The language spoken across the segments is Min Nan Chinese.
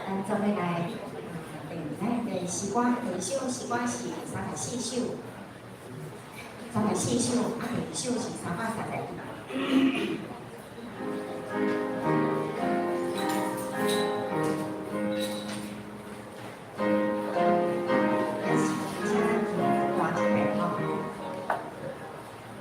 咱做伙來，第咱的詩歌，第一首詩歌是三十四首，三十四首，啊，第二首是331。咱是請大一遍吼。咱來唱全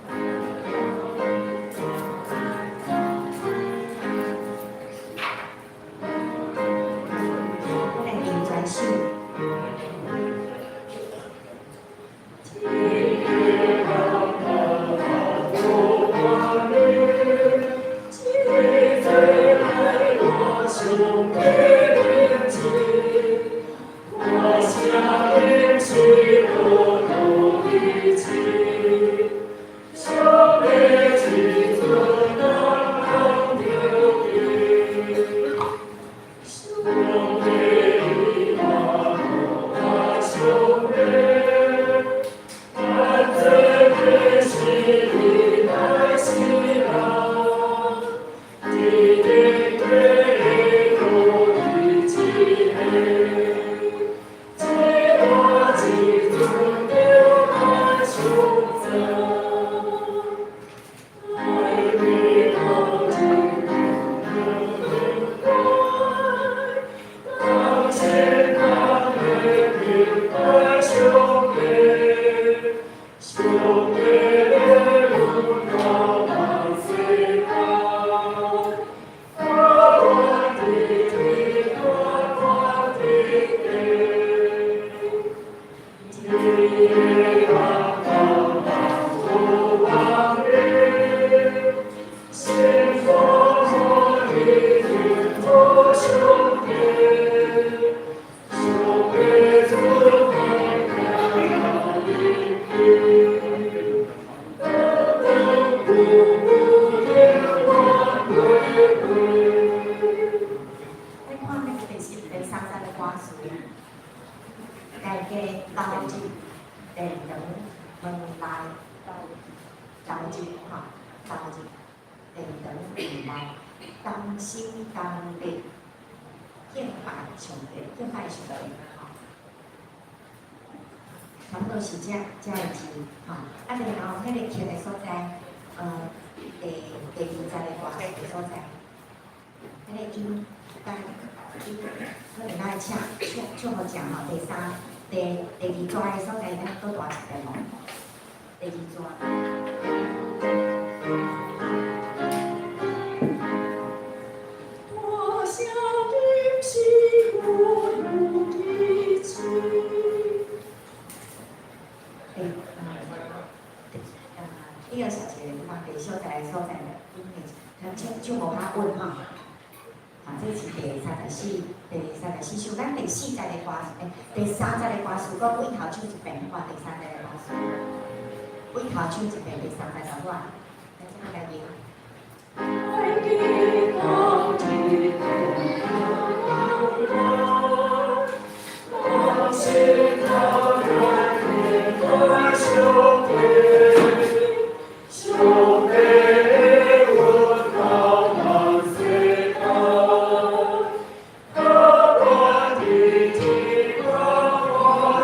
首。你看那個第三節的歌詞，大家投入殿堂門內，投入吼，投入殿堂門內，同心同力敬拜上帝，敬拜上帝吼。差不多是這個字吼。啊，然後彼個曲的所在，第二節的歌詞的所在，彼個音甲音可能愛唱唱唱予正吼。第三、第二段的所在，咱閣大一遍無？第二段。大聲音是有基礎。第二小節嘛，第小節的所在的音的，唱唱無較穩吼。啊，這是第三十四首，咱第四節的歌，第三節的歌詞，閣對頭唱一遍，看第三節的歌詞，對頭唱一遍，第三節就好啊。咱這來念。愛記當日同心同力敬拜上帝，上帝恩膏萬世代，高懸佇天高懸佇地。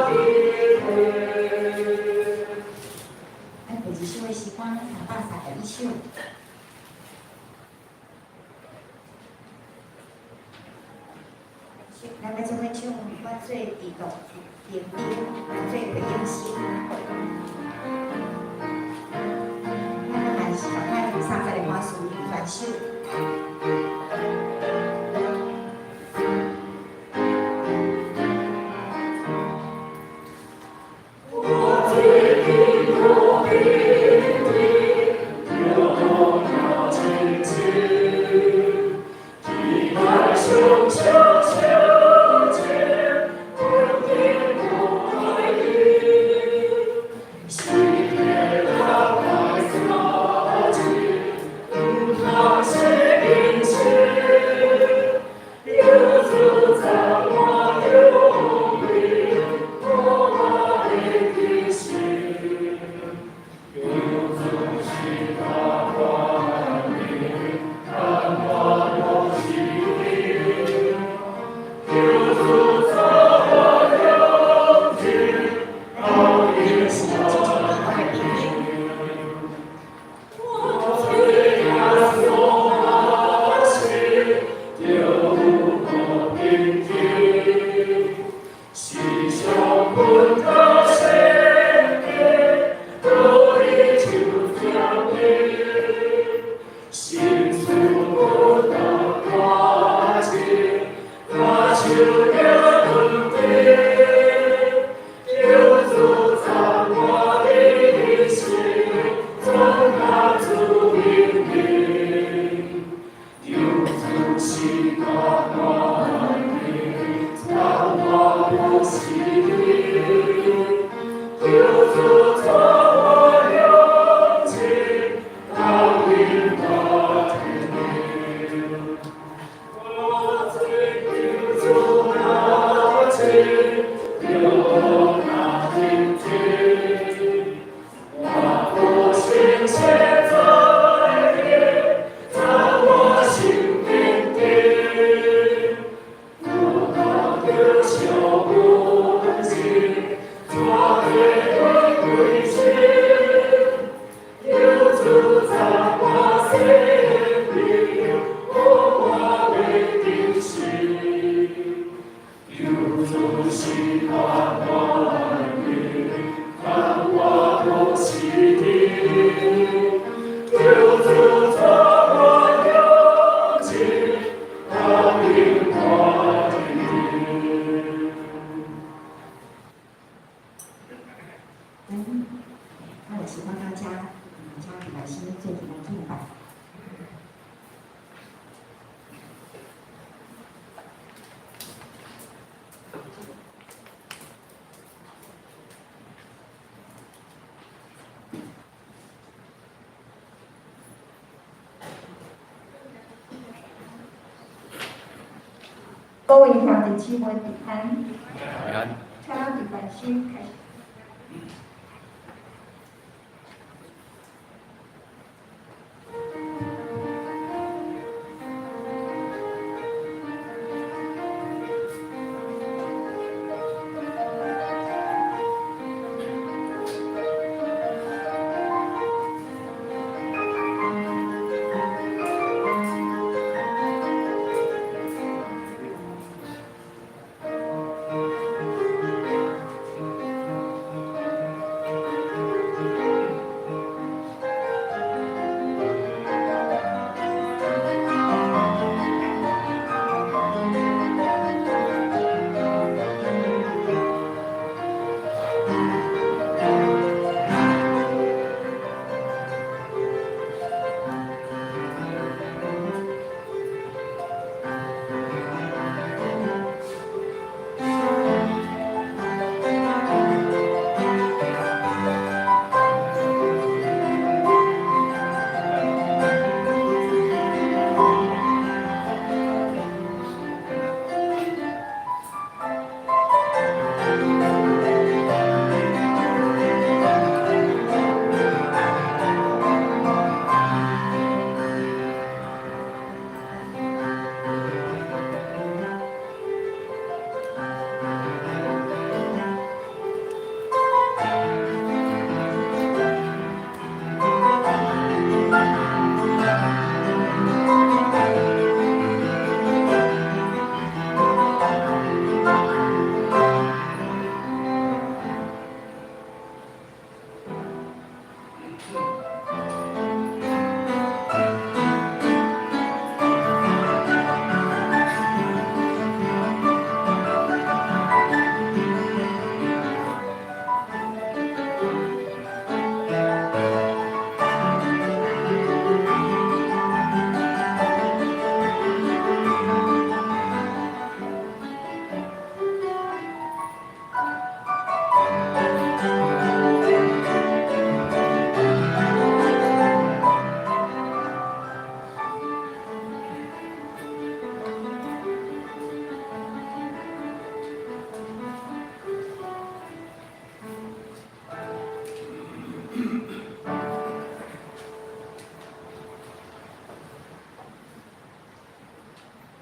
咱第二首的詩歌，331首。咱欲做伙唱，我做基督園丁，咱做回應詩。咱嘛是共款三節的歌詞全首。我做基督園丁，用那真情，期待上上相見，穩定不懷疑，新的大愛灑進，毋通失去。各位兄弟姊妹平安，平安。请咱伫耐心开始。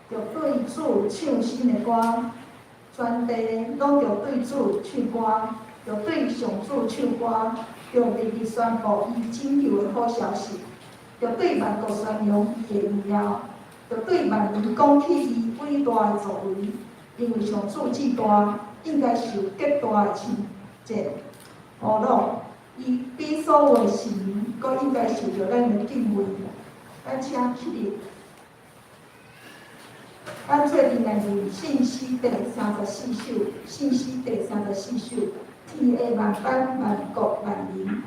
著對主唱新的歌，全地攏著對主唱歌，著對上主唱歌，著日日宣布伊拯救的好消息，著對萬國宣揚伊的榮耀，著對萬民講起伊偉大的作為，因為上主至大，應該受極大的稱讚。呵咾，伊比所有的神明，閣應該受著咱的敬畏。咱請起立。咱做陣來念信詩第三十四首，信詩第三十四首，天下萬邦萬國萬民。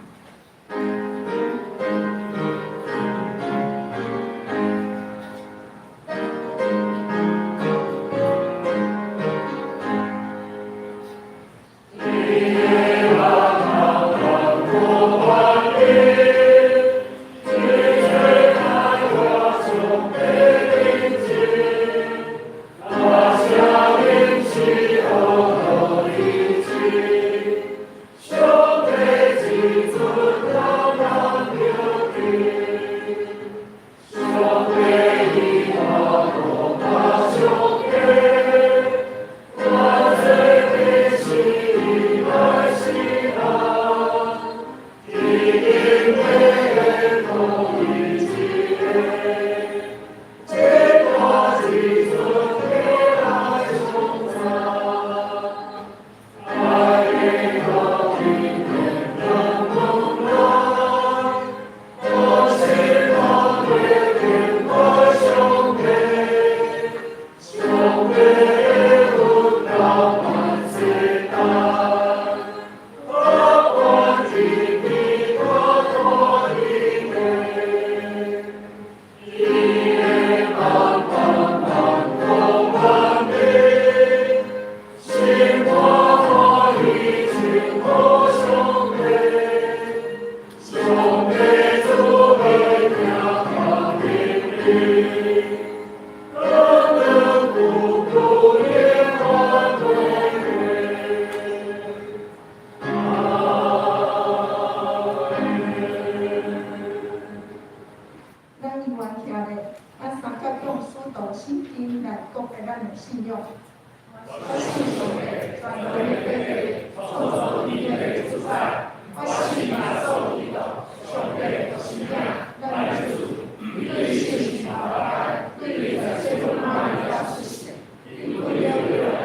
聖經來鼓勵咱的信仰。我信上帝，全能的父，創造天地的主宰。我信耶穌基督，上帝獨生子，咱的主，伊對聖神頭胎，對在世母瑪利亞出世，伊為了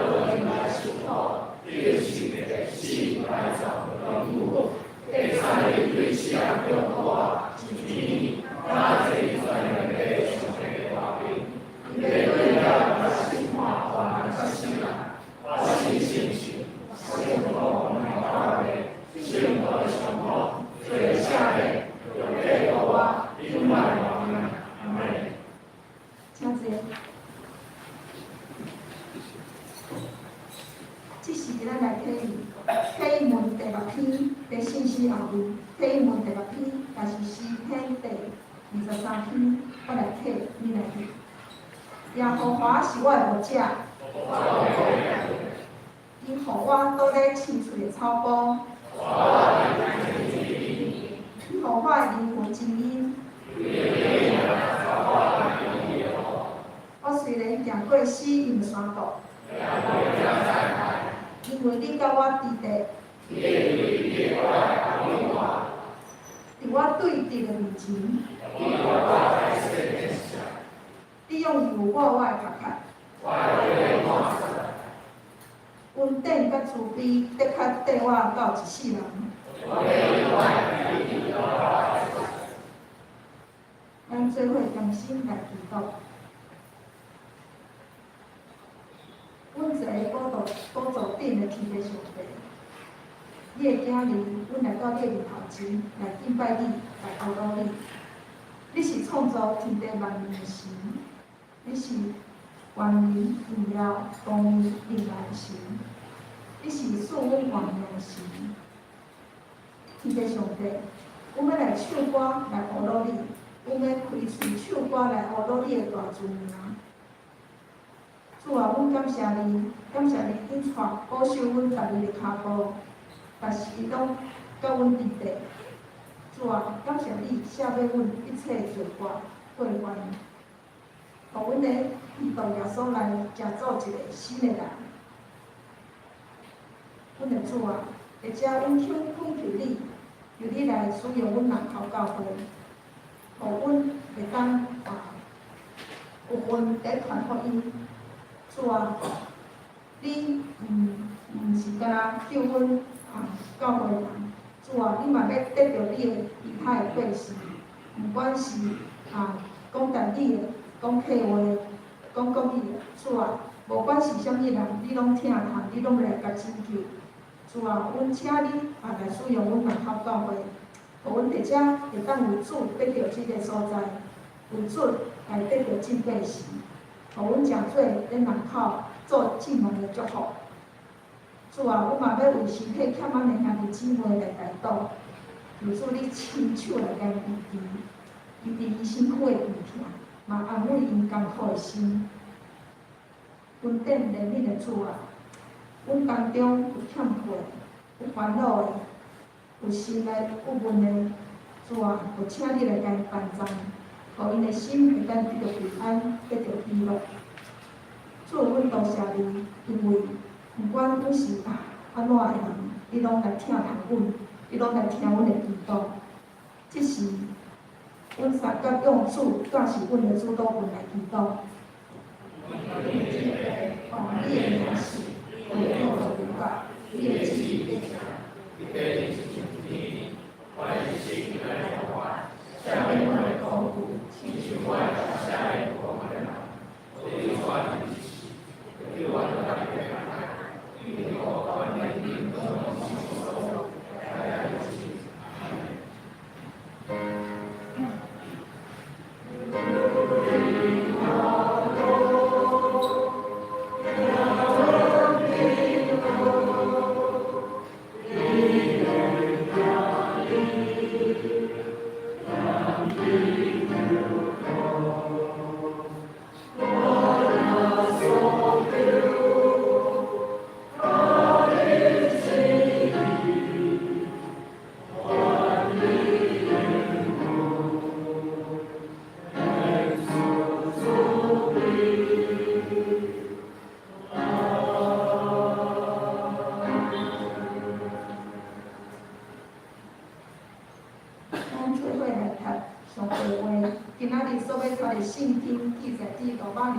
我們來受苦，釘十字架死埋葬落地獄，第三日對死人中復活，升天，他坐佇全能的上帝的右邊，伊欲轉來審判活人佮死人。我信聖神，聖徒共來教會，聖徒的相好，罪的赦免，肉體復活，永遠活命。阿門。請坐。這時咱來體驗，體驗文第六篇的信息後面，體驗文第六篇，也是詩篇第23篇，我來體，你來聽。耶和華是我的牧者，伊予我倒咧青翠的草坡，伊予我的靈魂清音。我雖然行過死蔭的山谷，因為你佮我佇佇，佇我對敵的面前，你用油抹我的頭殼，恩典佮慈悲的確綴我到一世人。咱做伙同心來祈禱。阮坐佇寶座頂的天父上帝，你的囝兒，阮來到你的面頭前來敬拜你，來阿羅你。你是創造天地萬物的神，你是萬民榮耀、公義、仁愛的神，你是賜阮活命的神。天父上帝，阮欲來唱歌來阿羅你，阮欲開喙唱歌來阿羅你的大慈名。主啊，阮感謝你，感謝你引帶保守阮逐日的跤步，逐時攏佮阮佇佇。主啊，感謝你赦免阮一切罪過過犯，予阮咧基督耶穌內成做一个新的人。阮的主啊，而且阮懇懇求你，求你來使用阮南口教會，予阮會當啊有份佇傳福音。主啊，你毋是干焦救阮啊教會人，主啊，你嘛欲得著你的其他的百姓，毋管是啊講台語的、講客話的、講國語的，主啊，無管是啥物人，你攏疼惜，你攏來共拯救。主啊，阮請你啊來使用阮南口教會，予阮佇遮會當為主得著這个所在，為主來得著敬拜時。予阮誠做佇南口做眾人的祝福。主啊，阮嘛欲為身體欠阮的兄弟姊妹來代禱，求主你親手來共醫治，醫治伊身軀的病痛，嘛安慰𪜶艱苦的心。恩典憐憫的主啊，阮當中有欠缺、有煩惱的，有心內鬱悶的，主啊，就請你來共𪜶幫贊，予𪜶的心會當得著平安，得著喜樂。主，阮多謝你，因為毋管阮是啊按怎的人，你攏來疼惜阮，你攏來聽阮的祈禱。這是阮三甲用主，佮是阮的主禱文來祈禱。奉你的名賜，為主榮耀，你的旨意得成。赦免阮的過去，親像阮也赦免過犯的人。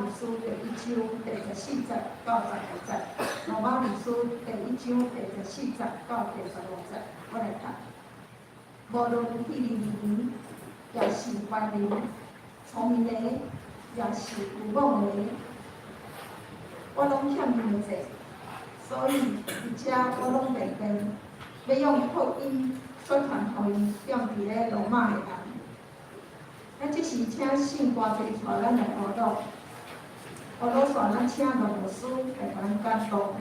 二書第一章第十四節到十五節。羅馬二書第一章第十四節到第十五節，我來讀。無論希利尼人，抑是凡人，聰明的，抑是愚妄的，我攏欠𪜶的債，所以佇遮我攏白變，欲用福音宣傳予𪜶踮佇咧羅馬的人。咱這時請聖歌祭帶咱來禱告，禱告煞咱請羅牧師來共咱講道。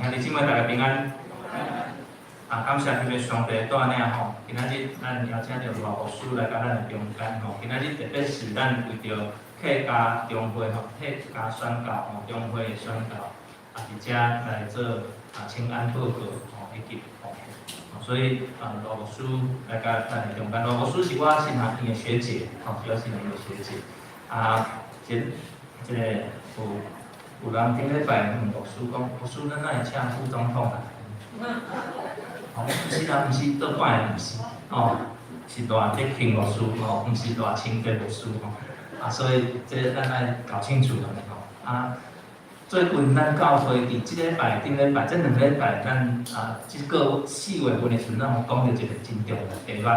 兄弟姊妹，大家平安。啊，感謝天父上帝帶領吼，今仔日咱邀請著賴牧師來到咱的中間吼。今仔日特別是咱為著客家中會吼，客家宣教吼，中會的宣教，啊，佇遮來做啊請安報告吼，以及奉獻。所以啊，賴牧師來到咱的中間，賴牧師是我神學院的學姐，吼，是我神學院的學姐。啊，這個有人頂禮拜問牧師講，牧師，咱哪會請副總統來？吼，毋是啦，毋是倒擺的，毋是，哦，是賴德慶牧師，吼，毋是賴清德牧師，吼。啊，所以這咱愛搞清楚了吼。啊，最近咱教會佇這禮拜、頂禮拜、這兩禮拜，咱啊，這個4月份的時陣，咱有講著一個真重要的題目，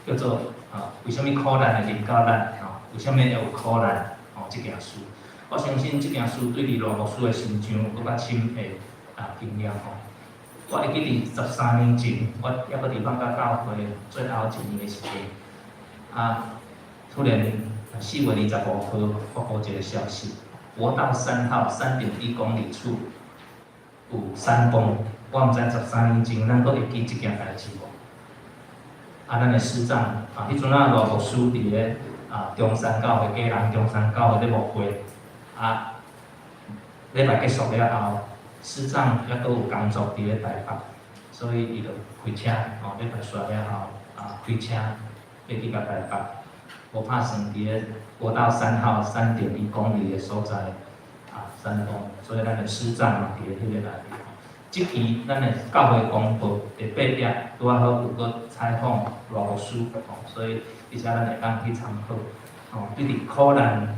叫做啊，為啥物苦難會臨到咱？吼，為啥物會有苦難？吼，這件事。我相信這件事對佇賴牧師的身上閣較深的啊經驗吼。我會記佇13年前，我猶閣佇放甲教會最後一年的時陣，啊，突然4月25號發布一個消息，國道3號3.1公里處有山崩。我毋知13年前咱閣會記這件代誌無？啊，咱的師長啊，彼陣啊賴牧師佇咧啊中山教會，基隆中山教會咧牧會。啊，禮拜結束了後，師長猶閣有工作佇咧台北，所以伊就開車，吼，禮拜煞了後，啊，開車欲去到台北，無拍算佇咧國道3號3.1公里的所在，啊，山崩，所以咱的師長嘛佇咧彼個內面。這期咱的教會公報第8頁拄仔好有閣採訪賴牧師，吼，所以而且咱會當去參考，吼，對佇苦難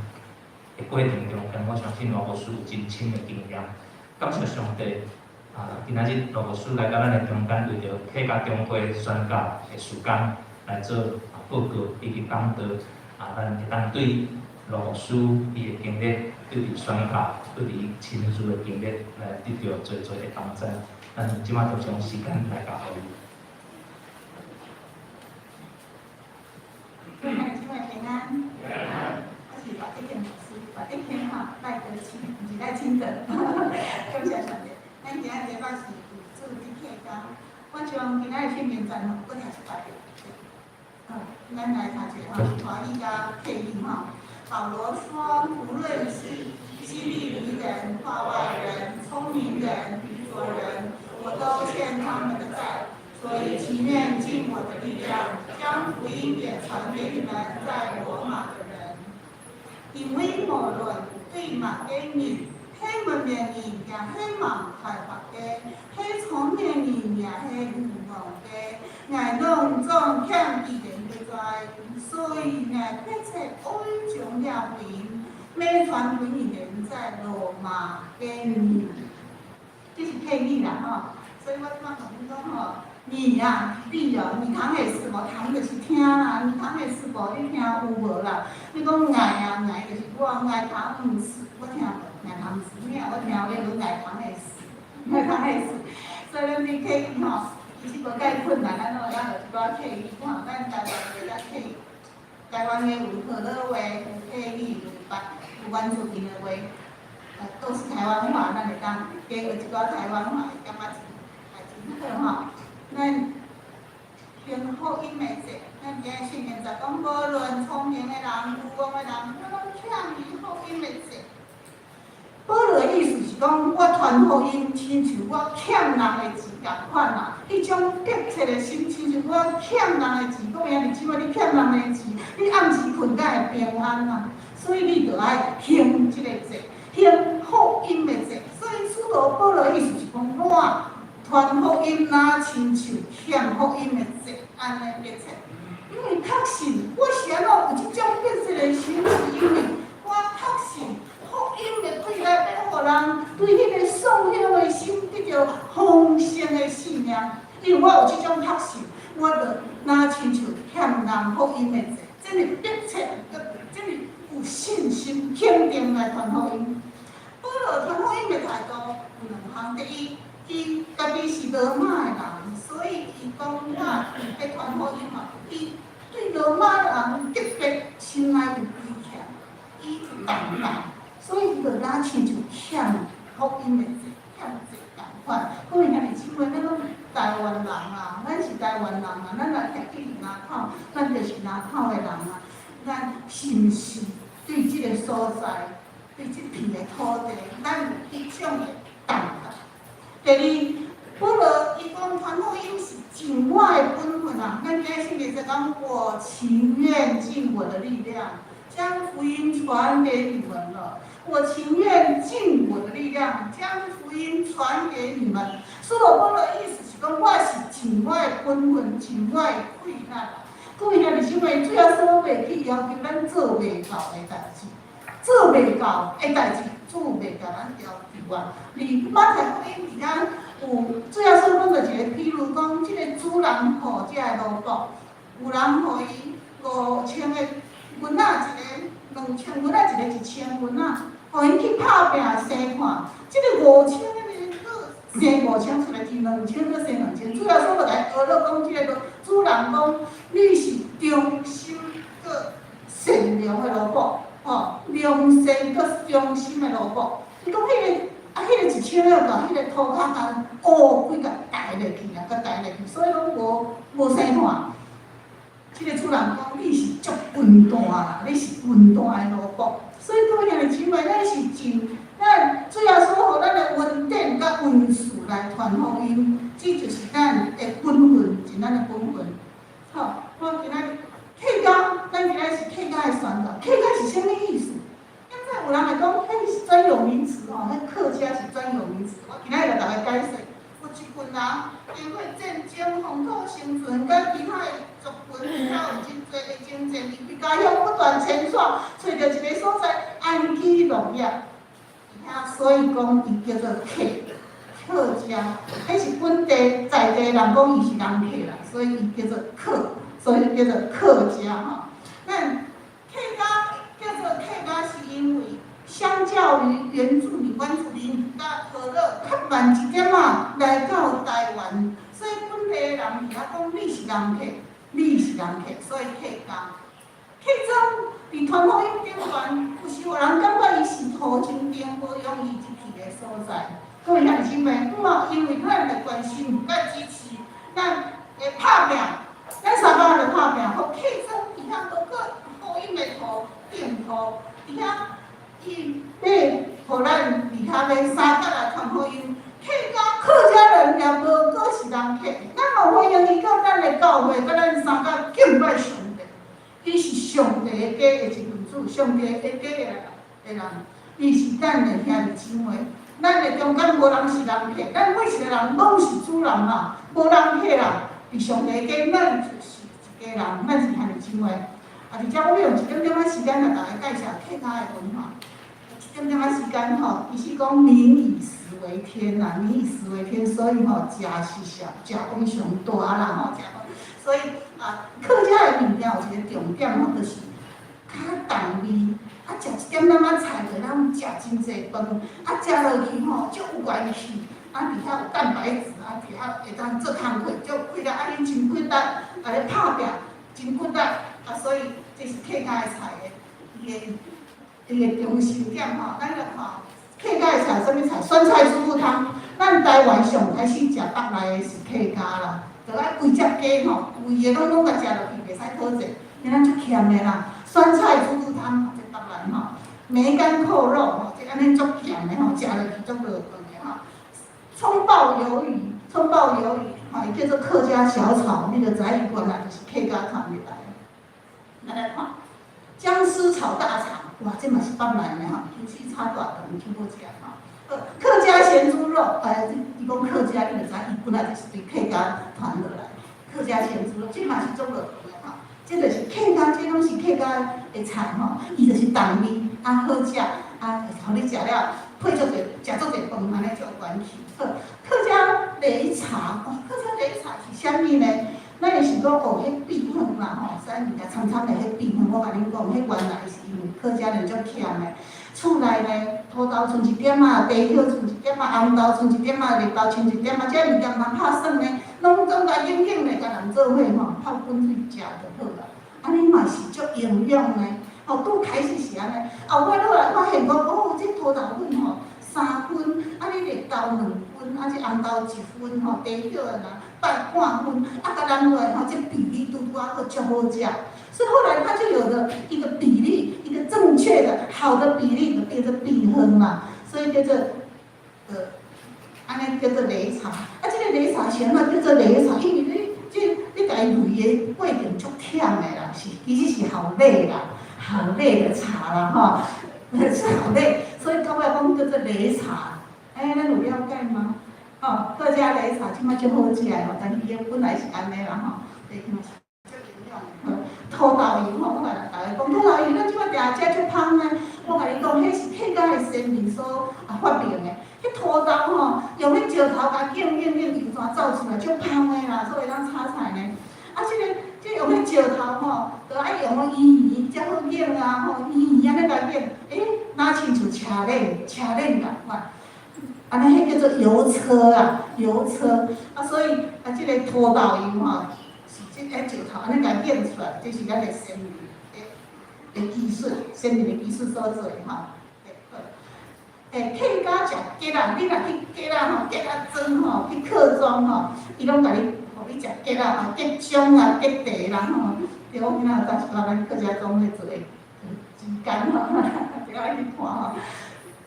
的過程中間，我相信賴牧師有真深的經驗。感謝上帝，啊，今仔日賴牧師來到咱的中間，為著客家中會宣教的事工來做報告以及講道，啊，咱會當對賴牧師伊的經歷，對佇宣教，對佇親自的經歷來得著濟濟的幫助。咱這馬就將時間來交予伊。兄弟姊妹平安。我是賴德慶牧師，賴德慶吼，賴德清，毋是賴清德。感謝上帝，咱今仔禮拜是主日客家。我將今仔日聖經節吼，閣讀一擺。好，咱來讀一下吼，華語佮客語吼。保羅說：無論是希利尼人、化外人、聰明人、愚拙人，我都欠他們的債，所以情願盡我的力量，將福音也傳給你們在羅馬的人。因為無論對麼个人，係文明人，抑係無開發的，係聰明人，抑係愚戇的，𠊎攏總欠彼人的債，所以𠊎迫切愛將這福音，欲傳給你們在羅馬的人。這是客語啦吼，所以我這擺共恁講吼，你啊，你哦，耳通會識無？通就是聽啦，耳通會識無？你聽有無啦？你講𠊎啊，𠊎就是我，𠊎通毋是，我聽無，𠊎通毋是，你若我聽有咧講𠊎通會識，𠊎通會識。所以咱佇客語吼，其實無介困難，咱攏會曉學一寡客語，看咱台灣的遮客語，台灣的有河洛話，有客語，有白，有原住民的話，都是台灣話，咱會當加學一寡台灣話，會感覺真好吼。咱行福音的債，咱今日聖經就講，無論聰明的人、愚戇的人，我攏欠伊福音的債。保羅的意思是講，我傳福音，親像我欠人的錢仝款啦。彼種迫切的心，親像我欠人的錢，講兄弟姊妹，你欠人的錢，你暗時睏敢會平安啊？所以你著愛還這個債，還福音的債。所以使徒保羅意思是講，我傳福音若親像欠福音的債，按呢迫切。因為確信我是按怎有這種迫切的心，是因為我確信福音會對來欲予人對彼個喪休的心得著豐盛的生命。因為我有這種確信，我就若親像欠人福音的債，真是迫切，真是有信心肯定來傳福音。保羅傳福音的態度有兩項，人。第一，伊家己是羅馬的人，所以伊講我欲傳福音嘛，伊對羅馬人特別心內有虧欠，伊有擔當，所以伊就若親像欠福音的債，欠債仝款。各位兄弟姊妹，咱攏台灣人啊，咱是台灣人啊，咱若徛佇林口，咱就是林口的人啊。咱是毋是對這個所在，對這片的土地，咱有彼種的擔當？第二，保羅伊講傳福音是盡我的本分啊。咱今日聖經講，我情願盡我的力量，將福音傳給你們了。我情願盡我的力量，將福音傳給你們。使徒保羅意思是講，我是盡我的本分，盡我的氣力。各位兄弟姊妹，主耶穌袂去要求咱做袂到的代誌，做袂到的代誌，主袂共咱要求啊。佇馬太福音佇遐有主耶穌講著一個譬如講，這個主人予這个奴僕，有人予伊5000個銀仔一個，2000銀仔一個，1000銀仔，予𪜶去拍拚生看，這个五千個生5000出來，是2000閣生2000。主耶穌就來學了講，這个主人講，你是忠心閣善良的奴僕，吼，良善閣忠心的奴僕。伊講彼个啊，彼个1000個共彼个塗跤共烏規共刣落去啊，共刣落去，所以攏無生看。這个主人講，你是足笨蛋啦，你是笨蛋的奴僕。所以各位兄弟姊妹，咱是盡咱主耶穌予咱的恩典佮恩賜來傳福音，這就是咱的本分，盡咱的本分。好，我今仔日客家，咱今仔日是客家的宣道。客家是啥物意思？現在有人會講，彼是專有名詞吼，彼客家是專有名詞。我今仔日來共大家解釋。有一群人經過戰爭、風土生存，佮其他的族群，還有真濟的爭戰，離家鄉不斷遷徙，揣著一个所在安居樂業。遐所以講，伊叫做客客家，彼是本地在地人講伊是人客啦，所以伊叫做客，所以叫做客家吼。咱客家叫做客家，是因為相較於原住民、原住民佮河洛較慢一點仔來到台灣，所以本地的人佇遐講你是人客，你是人客，所以客家。客莊佇傳福音頂懸，有時有人感覺伊是土生頂無容易入去的所在。各位鄉親們，嘛因為咱的關心佮支持，咱會拍拚，咱三工就拍拚，予客莊佇遐無閣福音的土淨土，佇遐伊欲予咱佇遐欲相佮來傳福音。客家客家人也無閣是人客，咱嘛歡迎伊到咱的教會，佮咱相佮敬拜上帝。伊是上帝的家的一份子，上帝的家的人，伊是咱的兄弟姊妹。咱的中間無人是人客，咱每一個人攏是主人嘛，無人客啦。佇上帝家，咱就是一家人，咱是兄弟姊妹。啊，佇遮我欲用一點點仔時間來共大家介紹客家的文化。一點點仔時間吼，其實講民以食為天啦，民以食為天，所以吼食是上食講上大啦吼，食講。所以啊，客家的物件有一個重點吼，就是較重味。啊，食一點點仔菜就通食真濟飯，啊，食落去吼足有元氣，啊，佇遐有蛋白質，啊，佇遐會當做工課，足氣力，啊，恁真骨力，啊咧拍拚真骨力，啊，所以這是客家的菜的伊个中心點吼。咱來看客家的菜，啥物菜？酸菜豬肚湯。咱台灣上開始食腹內的是客家啦，就愛規隻雞吼，規个攏共食落去，袂使討濟，因咱足鹹的啦。酸菜豬肚湯，這腹內吼，梅乾扣肉吼，這按呢足鹹的吼，食落去足落飯的吼。蔥爆魷魚，蔥爆魷魚，吼，伊叫做客家小炒，你就知伊原來就是客家傳入來的。咱來看薑絲炒大腸，哇，這嘛是腹內的吼，香氣炒大腸真好食吼。客家鹹豬肉，哎，伊講客家，你就知伊本來就是對客家傳落來。客家鹹豬肉，這嘛是足落飯的吼。這就是客家，這攏是客家的菜吼，伊就是重味，啊好食，啊予你食了配足濟，食足濟飯，按呢足有元氣。好，客家擂茶，哦，客家擂茶是啥物呢？咱會想講哦，彼米粉啦吼，啥物件摻摻的彼米粉，我共恁講，彼原來是因為客家人足儉的，厝內呢，土豆賰一點仔，茶葉賰一點仔，紅豆賰一點仔，綠豆賰一點仔，這物件毋通拍耍呢，攏總共湧湧咧，共人做伙吼，泡滾水食就好啦。按呢嘛是足營養呢。吼，拄開始是按呢，後尾落來發現講，哦，這土豆粉吼3分，啊你綠豆2分，啊這紅豆1分吼，茶葉啊半分，啊共攕落來吼，這比例拄拄仔好，足好食。所以後來他就有了一個比例，一個正確的好的比例，就變做比分嘛。所以叫做按呢叫做擂茶。啊，這個擂茶是按怎叫做擂茶？因為你這你共伊擂的過程足忝的啦，是其實是好累啦，好累的茶啦吼，是好累，所以到尾講叫做擂茶。欸，咱有了解嗎？吼，客家擂茶這擺足好食的吼，但是伊本來是按呢啦吼，對，土豆油吼，我共大家講，土豆油咱這擺定食足芳呢。我共你講，彼是客家的先民所發明的。彼土豆吼，用彼石頭共擰擰擰，油湠走出來足芳的啦，所以當炒菜呢。啊，這個這用彼石頭吼，就愛用圓圓才好擰啊，吼，圓圓按呢共擰，欸，若親像車輪，車輪仝款。按呢，彼叫做油車啊，油車。啊，所以啊，這個土豆油吼，是這個石頭按呢共擰出來，這是咱的先民的技術，先民的技術所做的吼。欸，客家食桔仔，你若去桔仔吼，桔仔莊吼，去客莊吼，伊攏共你，予你食桔仔吼，桔漿啊，桔茶啦吼。對，我今仔有帶一寡咱客家莊咧做的雞肝吼，大家去看吼。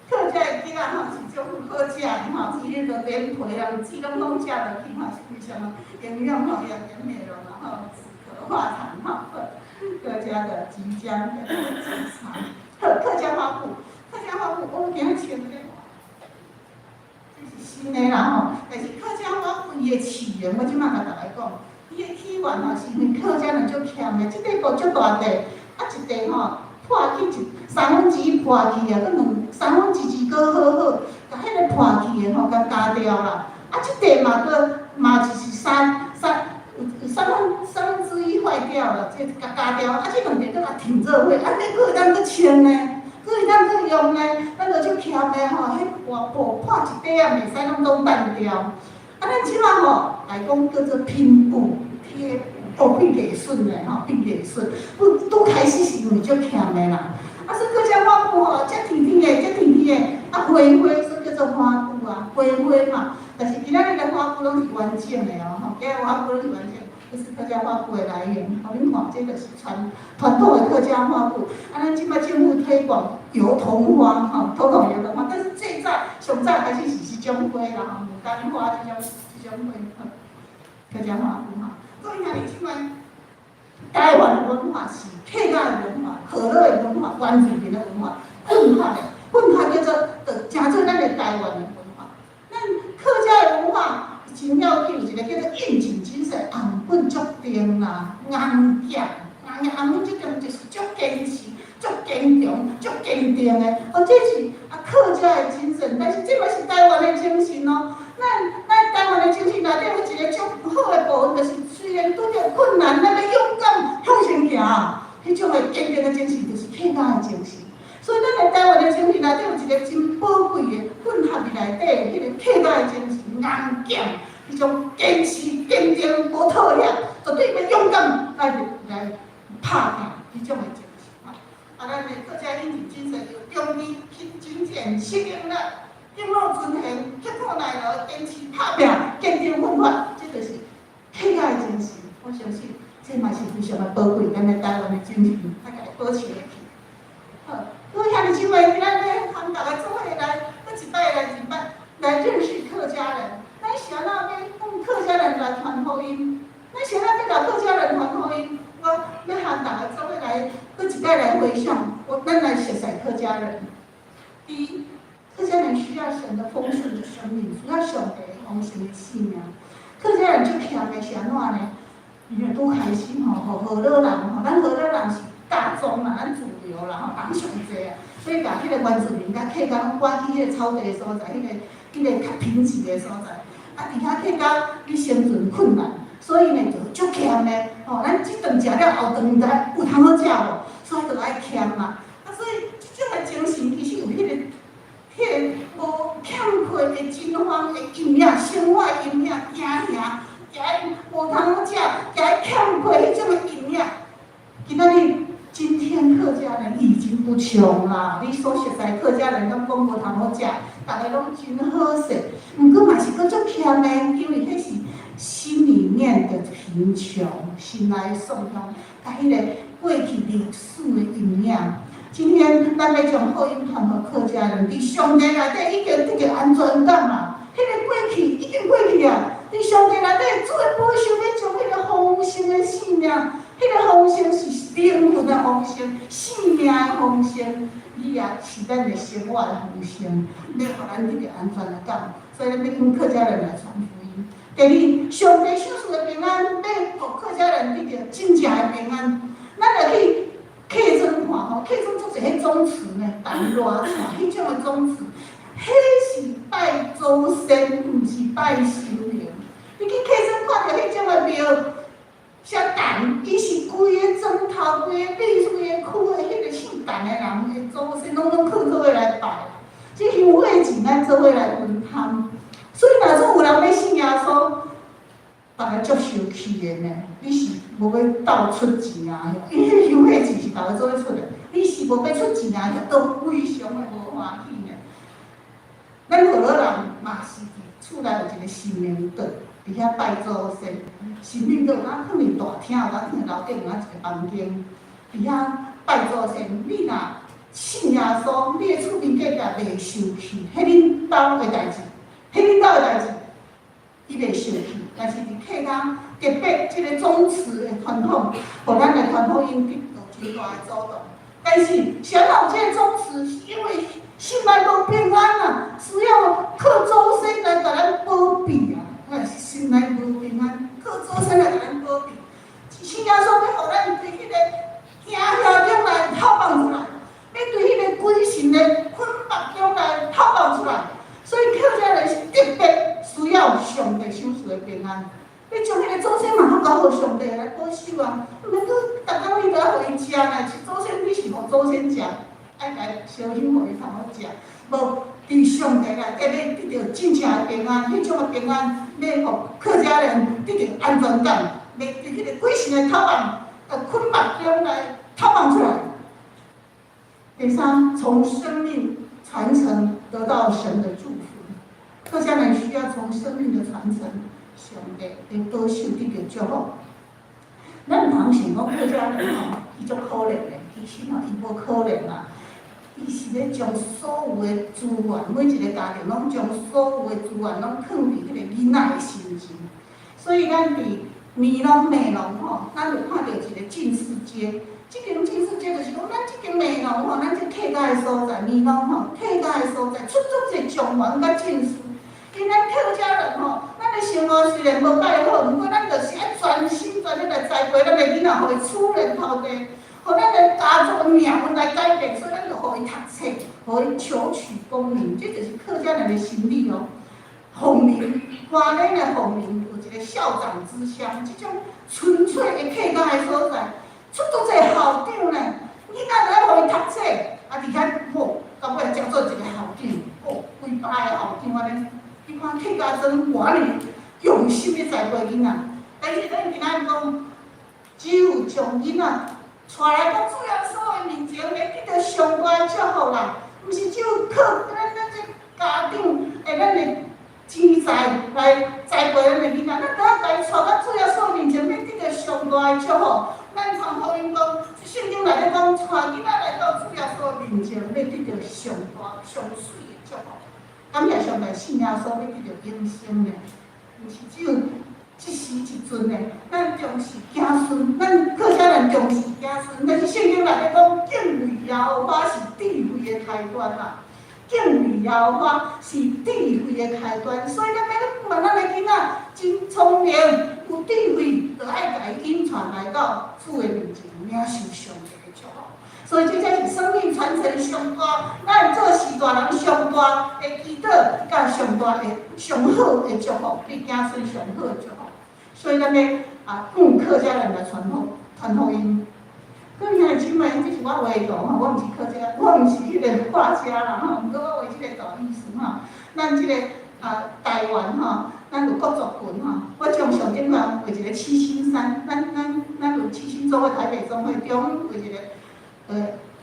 客家的桔仔吼是足好食的吼，是彼個連皮啦、籽攏攏食落去吼，是非常營養吼，也減美容啦吼，止咳化痰吼。客家的桔漿的茶，好，客家花布，客家花布，我今仔穿這個，這是新的啦吼。但是客家花布伊的起源，我這擺共大家講，伊的起源吼是因為客家人足儉的，這塊布足大塊，啊一塊吼破去一三分之一破去啊，閣兩三分之二閣好好，共彼个破去的吼，共加掉啦。啊，這塊嘛閣嘛就是三三有三分之一壞掉了，這共加掉，啊，這兩塊閣共挺做伙，按呢閣會當閣穿呢，閣會當閣用呢，咱就足儉的吼，彼破布破一塊仔袂使攏總斷掉。啊，咱這擺吼來講叫做拼布貼布，哦，變藝術的吼，變藝術。不，拄開始是因為足儉的啦。啊，所以客家花布吼，遮甜甜的，遮甜甜的，啊，花花，所以叫做花布啊，花花嘛。但是今仔日的花布攏是完整的哦，吼，今仔花布攏是完整，這是客家花布的來源。予恁看，這就是傳統的客家花布。啊，咱這擺政府推廣油桐花，吼，推廣油桐花，但是最早上早開始是這種花啦，吼，牡丹花這種花，客家花布吼。各位兄弟姊妹，台灣的文化是客家的文化、河洛的文化、原住民的文化混合的，混合叫做，就成做咱的台灣的文化。咱客家的文化真要緊，有一個叫做應景精神，頷頸足重啦，硬頸，硬頷頸足重就是足堅持、足堅強、足堅定的。哦，這是啊客家的精神，但是這嘛是台灣的精神哦。咱台灣的精神內底有一個足好的部分，就是雖然拄著困難，咱欲勇敢向前行。彼種的堅定的精神，就是客家的精神。所以，咱的台灣的精神內底有一個真寶貴的混合佇內底，彼個客家的精神，硬頸，彼種堅持、堅定、無妥協，絕對欲勇敢來拍拼，彼種的精神。啊，咱的客家應景精神有忠義、勤儉、適應力、敬老尊賢、刻苦耐勞、堅持拍拼、堅定奮發，這就是客家的精神。我相信這嘛是非常的寶貴，咱的台灣的精神，愛共伊保持落去。好，各位兄弟姊妹，咱咧和大家做伙來，閣一擺來一擺來認識客家人。咱是按怎欲向客家人來傳福音？咱是按怎欲共客家人傳福音？我欲和大家做伙來，閣一擺來回想，咱來熟悉客家人。第一，客家人需要神的豐盛的生命，需要上帝豐盛的生命。客家人足儉的是按怎呢？因為拄開始吼，予河洛人吼，咱河洛人是大宗啦，咱主流啦吼，人上濟啊，所以共彼個原住民佮客家攏趕去彼個草地的所在，彼個較貧瘠的所在。啊，佇遐客家欲生存困難，所以呢就足儉的吼。咱這頓食了後頓毋知有通好食無，所以就愛儉嘛。啊，所以這種的精神其實有彼个無欠缺的真荒的營養，生活營養，驚嚇，驚伊無通好食，驚伊欠缺彼種的營養。今仔日今天客家人已經不窮啦，你所熟似客家人攏講無通好食，逐家攏真好勢，毋過嘛是閣足儉的，因為彼是心裡面的貧窮，心內的創傷，佮彼個過去歷史的營養。今天咱欲將福音傳予客家人，佇上帝內底已經得著安全感啊！彼個過去已經過去啊！佇上帝內底，主的保守欲將彼個豐盛的生命，彼個豐盛是靈魂的豐盛，生命的豐盛，伊也是咱的生活的豐盛，欲予咱得著安全的感。所以咱欲用客家人來傳福音。第二，上帝賞賜的平安，欲予客家人得著真正的平安。咱著去客莊看吼，客莊足濟彼宗祠呢，陳賴串彼種的宗祠，彼是拜祖先，毋是拜神靈。你去客莊看著彼種的廟，寫陳，伊是規个莊頭、規个里、規个區的彼個姓陳的人的祖先，攏總囥做伙來拜。這香火錢咱做伙來分擔。所以若說有人欲信耶穌，逐家足生氣的呢。你是無欲鬥出錢啊？因為香火錢是逐家做伙出的，你是無欲出錢啊？都非常的無歡喜呢。咱河洛人嘛是佇厝內有一個神明桌，佇遐拜祖先。神明桌有當囥佇大廳，有當囥佇樓頂，有當一個房間，佇遐拜祖先。你若信耶穌，你的厝邊隔壁袂受氣，彼恁兜的代誌，彼恁兜的代誌，伊袂受氣。但是佇客家特別這個宗祠的傳統，予咱來傳福音得到真大的阻擋。但是，啥物有這個宗祠，是因為心內無平安啊，需要靠祖先來共咱保庇啊。啊，心內無平安，靠祖先來共咱保庇。信耶穌欲予咱對彼個驚嚇中來透放出來，欲對彼個鬼神的捆綁中來透放出來。所以客家人是特別需要上帝賞賜的平安。你將彼個祖先嘛，好交予上帝來保守啊，毋免閣逐工你都愛予伊食呢。祖先你是予祖先食，愛共燒香予伊通好食。無佇上帝內底欲得著真正的平安，彼種的平安，欲予客家人得著安全感，欲佇彼個鬼神的頭網、捆綁中來透放出來。第三，從生命傳承得到神的祝福。客家人需要從生命的傳承，上帝的保守得著祝福。咱毋通想講客家人吼，伊足可憐的，其實吼伊無可憐啦，伊是咧將所有的資源，每一個家庭攏將所有的資源攏囥佇彼個囡仔的身上。所以咱佇棉農美濃吼，咱有看著一個進士街。這間進士街就是講，咱這間美濃吼，咱這客家的所在，棉農吼，客家的所在出足濟狀元佮進士。因咱客家人吼，咱的生活雖然無蓋好，毋過咱就是愛全心全力來栽培咱的囡仔，予伊出人頭地，予咱的家族的命運來改變，所以咱就予伊讀冊，予伊求取功名，這就是客家人的心理哦。鳳林，花蓮的鳳林有一個校長之鄉，這種純粹的客家的所在，出足濟校長呢，囡仔就愛予伊讀冊，啊，佇遐吼，到尾才做一個校長，哦，幾百个校長按呢。你看客家莊偌爾用心咧栽培囡仔，但是咱今仔日講，只有將囡仔帶來到主耶穌的面前，欲得著上大的祝福啦。毋是只有靠咱這家長的咱的錢財來栽培咱的囡仔，咱都愛共伊帶到主耶穌面前，欲得著上大的祝福。咱傳福音講，聖經內底講，帶囡仔來到主耶穌面前，欲得著上大上媠的祝福。感謝上帝，信耶穌欲得著永生的，毋是只有一時一陣的。咱重視子孫，咱客家人重視子孫，但是聖經內底講，敬畏耶和華是智慧的開端啦。敬畏耶和華是智慧的開端，所以咱欲問咱的囡仔真聰明、有智慧，就愛共伊引傳來到主的面前，領受上帝的祝福。所以這才是生命傳承上大，咱做序大人上大的祈禱，佮上大的上好的祝福，對子孫上好的祝福。所以咱欲啊，用客家人來傳福傳福音。各位兄弟姊妹，這是我畫的圖吼，我毋是客家，我毋是彼個畫家啦吼，毋過我畫這個圖意思吼，咱這個啊台灣吼，咱有各族群吼，我將上頂懸畫一個七星山，咱有七星總會台北總會中畫一個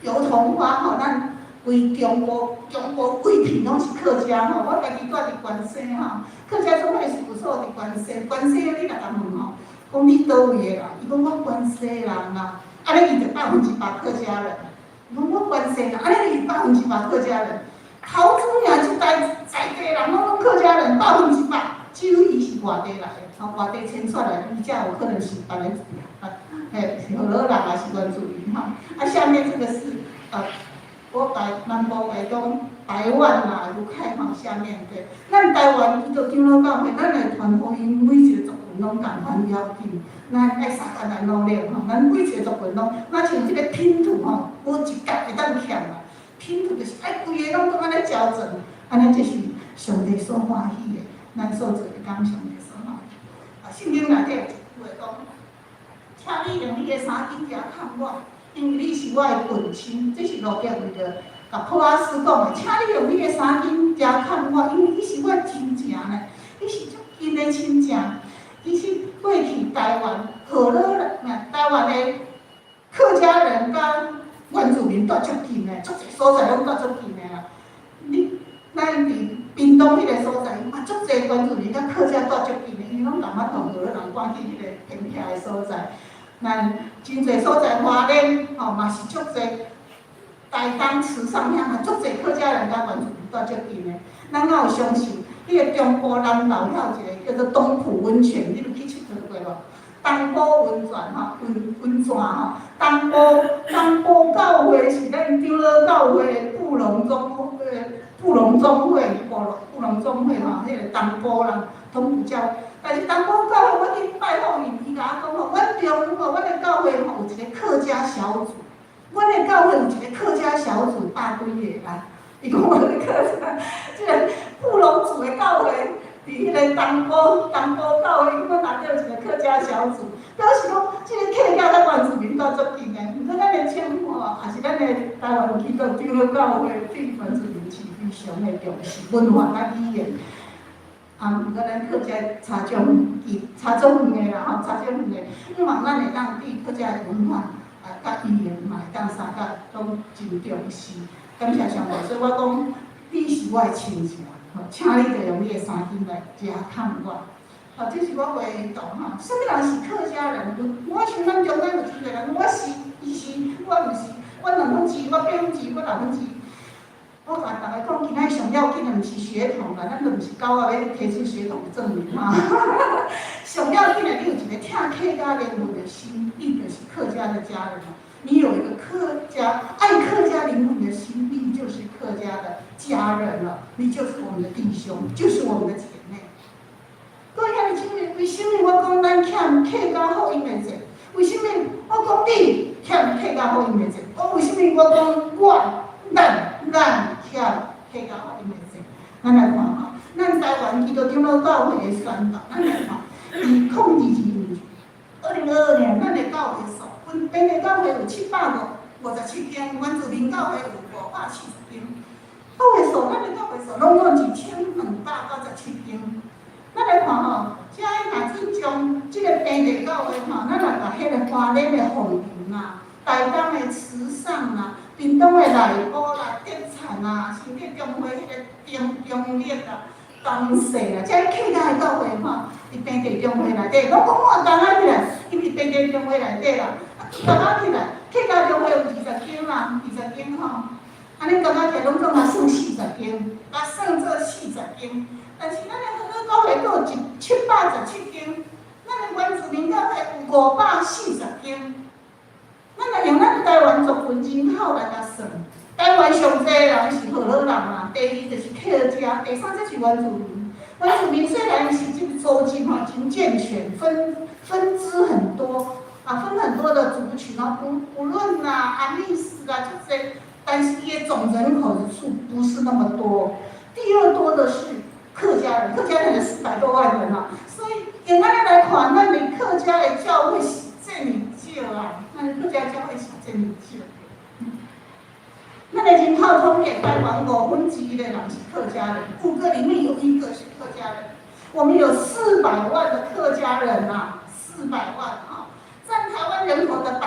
油桐花吼，咱規中部中部規片攏是客家吼，我家己住佇關西吼，客家總會事務所佇關西，關西你若共問吼，講你佗位的人，伊講我關西人啦。按呢伊就100%客家人，伊講我關西人，按呢伊100%客家人。頭主爾這代在地人攏攏客家人，100%，只有伊是外地來的，吼外地遷出來，伊才有可能是別个，啊，嘿，是河洛人還是原住民吼。啊，下面這個是我台南部來講，台灣啦，有開放下面對，咱台灣基督長老教會，咱來傳福音，每一個族群攏仝款要緊，咱愛相共來努力吼，咱每一個族群攏，若像這個拼圖吼，無一角會當欠啦。拼圖就是愛規個攏總按呢交整，按呢這是上帝所歡喜的，咱所做的工上帝所歡喜。啊，聖經內底有一句話講：請你用你的衫襟夾看我，因為你是我的近親。這是路得為著共波阿斯講的，請你用你的衫襟夾看我，因為你是我的親情呢，你是足近的親情。其實過去台灣河洛人，台灣的客家人佮原住民住足近的，足濟所在攏住足近的啦。你咱佇屏東彼個所在，嘛足濟原住民佮客家住足近的，因為攏共阮同河洛人趕去彼個偏僻的所在。咱真濟所在花蓮吼嘛是足濟，台東池上遐嘛足濟客家人佮原住民住足近的。咱敢有相信？彼個中部南投遐有一個叫做東埔溫泉，你有去𨑨迌過無？東埔溫泉吼，溫泉吼，東埔教會是咱長老教會的布農總布農總會，布農總會吼，彼個東埔人東埔教，但是東埔教會我去拜訪𪜶，伊共我講吼，阮中吼，阮的教會吼有一個客家小組，阮的教會有一個客家小組百幾個啦。伊講阮的客家，這個布農族的教會，佇彼個東埔教會，阮內底有一個客家小組，表示講這個客家佮原住民住足近的。毋過咱的政府吼，也是咱的台灣基督長老教會對原住民是非常的重視文化佮語言。啊，毋過咱客家差足遠，差足遠的啦吼，差足遠的。希望咱會當對客家的文化啊，佮語言嘛會當相佮攏真重視。感謝上帝，所以我講你是我的親情，吼，請你著用你的衫襟來遮看我。吼，這是我畫的圖吼。啥物人是客家人？我想咱中間有真濟人，我是，伊是，我毋是，我2分之，我8分之，我6分之。我共逐家講，今仔上要緊的毋是血統啦，咱都毋是狗仔欲提出血統的證明嘛。上要緊的，你有一個疼客家靈魂的心，你就是客家的家人。你有一個客家愛客家靈魂的心，你就是客家的家人了，你就是我們的弟兄，就是我們的姐妹。各位兄弟姊妹，為什麼我講咱欠客家福音的債？為什麼我講你欠客家福音的債？我為什麼我講我咱欠客家福音的債？咱來看吼，咱台灣基督長老教會的宣道，咱來看，佇2022年，2022年，咱的教會數，阮本地教會有757間，原住民教會有540間。教會數，咱的教會數攏總1297間。咱來看吼，遮若真將這個平地教會吼，咱若共彼個花蓮的鳳林啊、台東的池上啊、屏東的內埔啦、德產啊，甚至中和彼個中中壢啊、東勢啦，這客家的教會吼，佇平地中會內底，攏講我同仔起來，伊佇平地中會內底啦，啊，加起來，客家中會有20間啦，20間吼，按呢加起來攏總嘛算四十間，啊算做四十間。但是咱的河洛教會閣有777間，咱的原住民教會有540間。咱若用咱台灣族群人口來共算，台灣上濟人是河洛人嘛，第二就是客家，第三才是原住民。原住民雖然是這個組織吼真健全，分支很多，啊，分很多的族群哦，不論啊、阿密斯啊，這些，但是伊的總人口數不是那麼多。第二多的是客家人，客家人有400多萬人啊，所以用按呢來看，咱的客家的教會是這麼少。少啊，咱客家教會是真少。咱的人口統計，台灣1/5的人是客家人，五個裡面有一個是客家人。我們有400萬的客家人啊，400萬啊，佔台灣人口的18%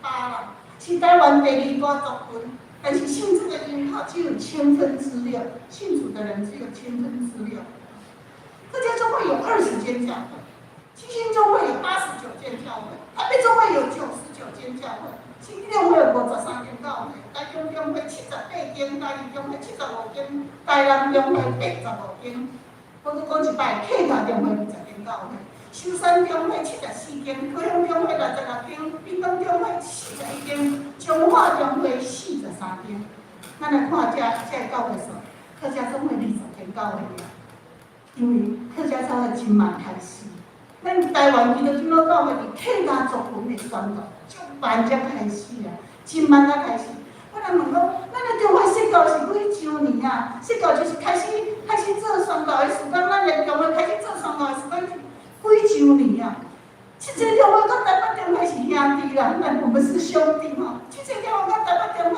啦，是台灣第二大族群。但是信主的人口只有千分之六，信主的人只有千分之六。客家教會有20間教會，七星教會有89間教會，台北教會有99間教會，新竹教會有53間教會，台中教會78間，嘉義教會75間，台南教會85間。我閣講一擺，客家教會20間教會，壽山教會74間，高雄教會66間，屏東教會41間，彰化教會43間。咱來看這教會數，客家總會20間教會爾，因為客家教會真慢開始。咱台灣基督長老教會佇客家族群的宣告，足慢才開始啊，真慢才開始。我來問講，咱的教會設教是幾周年啊？設教就是開始做宣教的時間，咱的教會開始做宣教的時間是幾周年啊？七星教會佮台北教會是兄弟啦，咱我們是兄弟吼。七星教會佮台北教會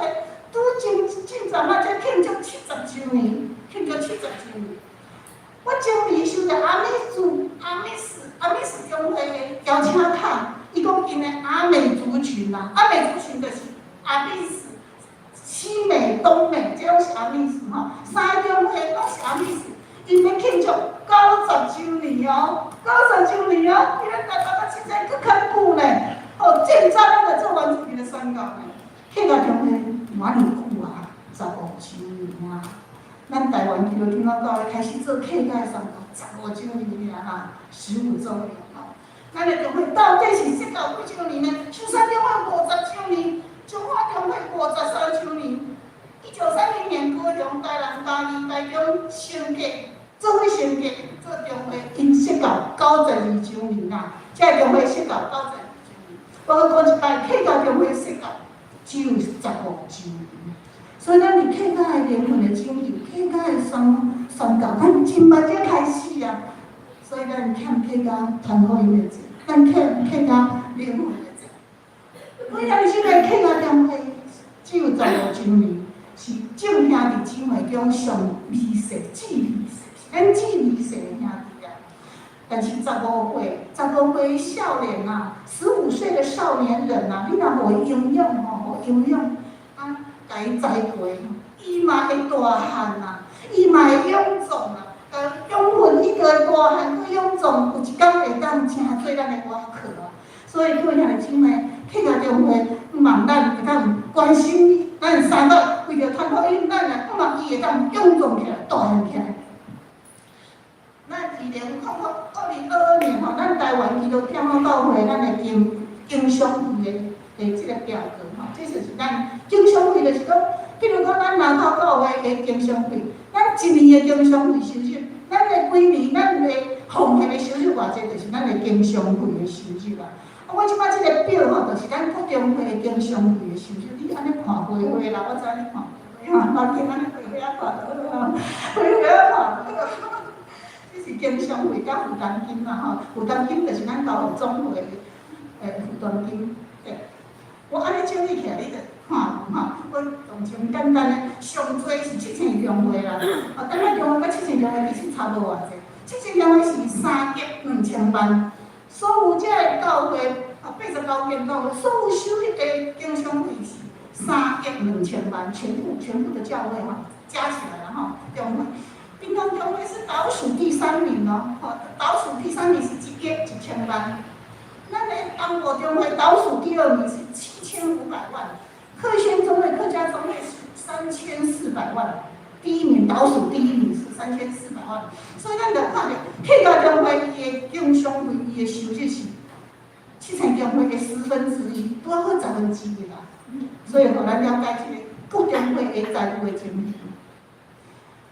拄真進站啊，才慶祝七十周年，慶祝七十周年。我終於收著阿美族、阿美斯、阿美斯教會的邀請卡，伊講𪜶的阿美族群啊，阿美族群就是阿美斯、西美、東美，這攏是阿美斯吼，三個教會攏是阿美斯，𪜶欲慶祝90週年哦，九十週年哦，比咱台北佮凊彩閣較久呢。哦，正早咱就做原住民的宣告呢，客家教會無遐爾久啊，15週年啊。咱台灣基督長老教會開始做客家的宣告，十五週年爾哈，15週年吼。咱的教會到底是設教幾週年呢？壽山教會50週年，彰化教會53週年。1930年，高雄、台南、嘉義、台中升格，做伙升格做中會，𪜶設教92週年啦。這個教會設教92週年。我閣講一擺，客家教會設教只有十五週年。所以咱佇客家的靈魂的拯救，客家的宣告，咱真慢才開始啊！所以咱欠客家傳福音的債，咱欠客家靈魂的債。我遐爾時陣客家教會只有十五週年，是眾兄弟姊妹中上微細、至微細，是咱至微細的兄弟啊。但是十五歲，十五歲少年啊，15歲的少年人啊，你若無營養吼，無營養啊，共伊栽培，伊嘛會大漢啊，伊嘛會勇壯啊。養分一個大漢閣勇壯，有一工會當成做咱的外殼啊。所以各位兄弟姊妹，客家教會毋望咱會當關心咱三個為著傳福音，咱來毋望伊會當勇壯起來、大漢起來。咱2022年吼，咱台灣基督長老教會咱的經商費的這個表格吼，這就是咱經商費，就是講，比如講咱南投教會的經商費，咱一年的經商費收入，咱的幾年咱的奉獻的收入偌濟，就是咱的經商費的收入啊。啊，我這擺這個表吼，就是咱各中會的經商費的收入，你按呢看花花啦，我知你看花花，哈，我見按呢花花仔看著好啊，花花仔看著好。這是經商費佮負擔金啦吼，負擔金就是咱教會總會的負擔金。對，我按呢整理起來，你就看有吼。我用真簡單的，上濟是七星教會啦，哦，台北教會佮七星教會其實差無偌濟。七星教會是3億2千萬，所有這个教會啊，89間教會，所有收入的經商費是3億2千萬，全部的教會吼，加起來了吼，教會。屏東教會是倒數第三名哦，吼，倒數第三名是1億1千萬。咱的東吳中會倒數第二名是7500萬，客軒中會、客家中會是3400萬，第一名倒數第一名是3400萬。所以咱就看著客家中會伊的經商費，伊的收入是七星教會的1/10，拄好1/10啦。所以，予咱了解這個各中會的財務的情形。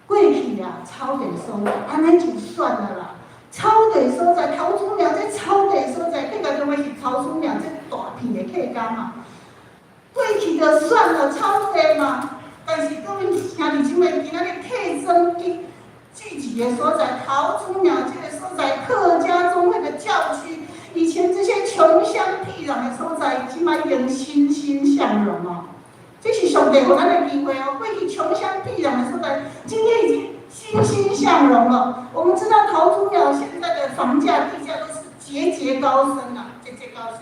過去啊，草地所在，按呢就算了啦。草地所在，頭主廟這草地所在，客家中會是頭主廟這大片的客家嘛。過去就算了，草地嘛。但是各位兄弟姊妹，今仔日客莊聚集的所在，頭主廟這個所在，客家總會的教區，以前這些窮鄉僻壤的所帝予咱的機會哦。過去窮鄉僻壤的所在，今天已經欣欣向榮了。我們知道桃竹苗現在的房價、地價都是節節高升啊，節節高升。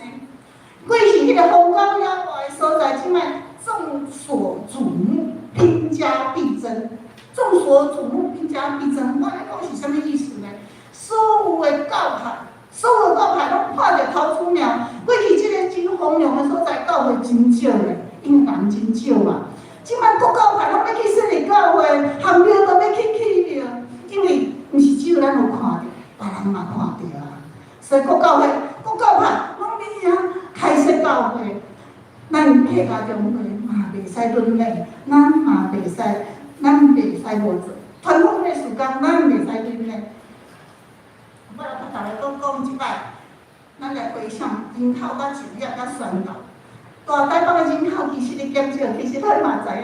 過去彼個荒郊野外的所在，這擺眾所矚目，兵家必爭。眾所矚目，兵家必爭。我來講是啥物意思呢？所有的教派，所有教派攏看著桃竹苗。過去這个真荒涼的所在，教會真少咧，因為人真少嘛。這擺各教派攏欲去設立教會，銜廟都欲去起廟，因為毋是只有咱有看著，別人嘛看著啊。所以各教會、各教派攏欲遐開設教會。咱客家中會嘛袂使論命，咱嘛袂使，咱袂使無做。傳統的事工，咱袂使論命。我來共大家閣講一擺，咱來回想人口佮就業佮宣教。大台北的人口其實咧減少，其實咱嘛知影，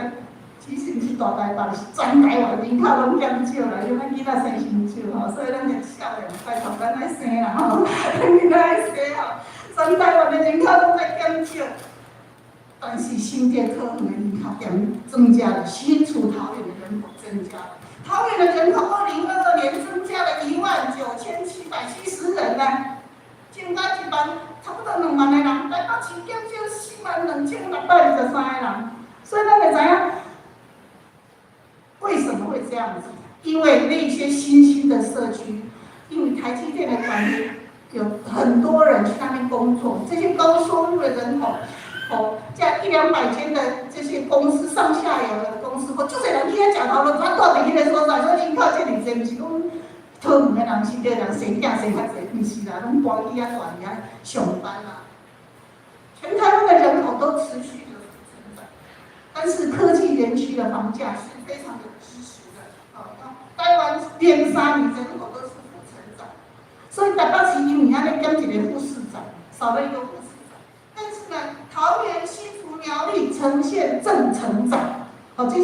其實毋是大台北，是全台灣人口攏減少啦，因為咱囡仔生傷少吼，所以咱就少年拜託咱愛生啦吼，咱囡仔愛生吼，全台灣的人口攏在減少，但是新竹桃園的人口減增加了，新竹桃園的人口增加了，桃園的人口2022年增加了19,770人呢。增加1萬，差不多2萬個人，台北市減少42,623個人，所以咱會知影為什麼會這樣子？因為那些新興的社區，因為台積電的關係，有很多人去那邊工作，這些高收入的人口，哦，這一兩百間的這些公司上下游的公司，哦，足濟人去遐食頭路，咱住佇彼个所在，所以人口遮爾濟，毋是講桃園的人、新竹人生囝生較濟，毋是啦，攏搬去遐住佇遐上班啦。全台灣的人口都持續的成長，但是科技園區的房價是非常的支持的。哦，台灣連3年人口都是負成長，所以台北市因為按呢減一个副市長，少了一個副市長。但是呢，桃園、新竹、苗栗呈現正成長，哦，這是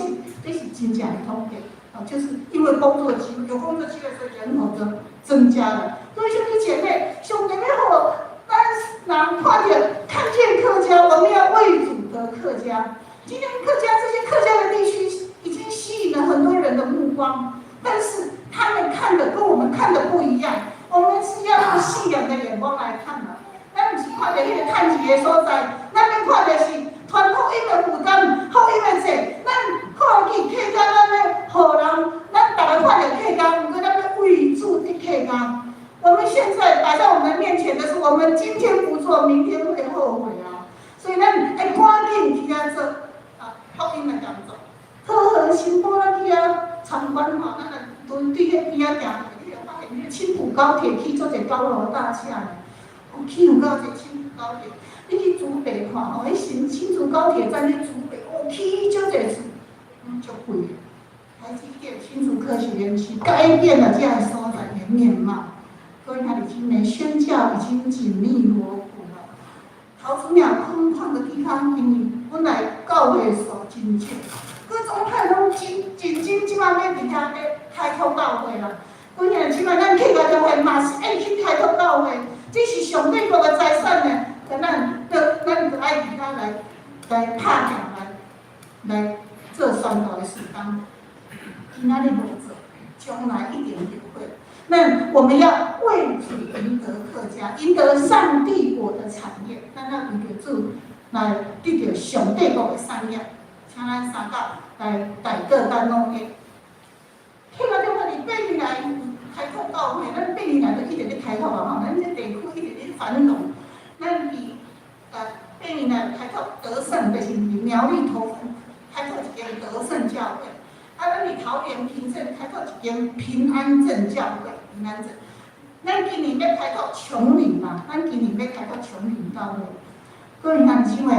真正的統計，哦，就是因為工作機會，有工作機會，所以人口就增加了。各位兄弟姐妹，兄弟們好，咱人看見看見客家，我們要為主得客家。今天客家這些客家的地區已經吸引了很多人的目光，但是他們看的跟我們看的不一樣。我們是要用信仰的眼光來看的。咱毋是看著彼个趁錢的所在，咱欲看著是傳福音的負擔，福音的債。咱看見客家，咱欲予人，咱逐个看著客家，毋過咱欲為主得客家。我們現在擺在我們面前的是，我們今天不做，明天會後悔啊！所以咱愛趕緊去遐做啊，福音的工作。桃園新埔咱去遐參觀吼，咱若對對彼邊仔行，你會發現彼个青埔高鐵起足濟高樓大廈呢。起有夠濟青埔高鐵，你去竹北看吼，彼新新竹高鐵站咧竹北，哦，起足濟厝，攏足貴。台積電新竹科學園區改變了這个所在的面貌。各位兄弟姊妹，宣教已經緊密鑼鼓了。桃竹苗空曠的地方，因為本來教會數真少，各宗派攏真真真這擺欲佇遐咧開拓教會啦。各位兄弟姊妹，咱客家教會嘛是愛去開拓教會，這是上帝國的財產呢。咱就愛佇遐來拍拼來做宣道的事工。今仔日無做，將來一定會。那我們要為主贏得客家，贏得上帝國的產業。咱要為著主來得著上帝國的產業，請咱三甲來代禱佮努力。客家中會佇八年來開拓教會，咱八年來都一直咧開拓啊吼，咱這地區一直咧繁榮。咱佇八年來開拓得勝，就是佇苗栗頭份開拓一間得勝教會。啊，咱佇桃園平鎮開拓一間平安鎮教會，平安鎮。咱今年欲開拓芎林嘛，咱今年欲開拓芎林教會。各位兄弟姊妹，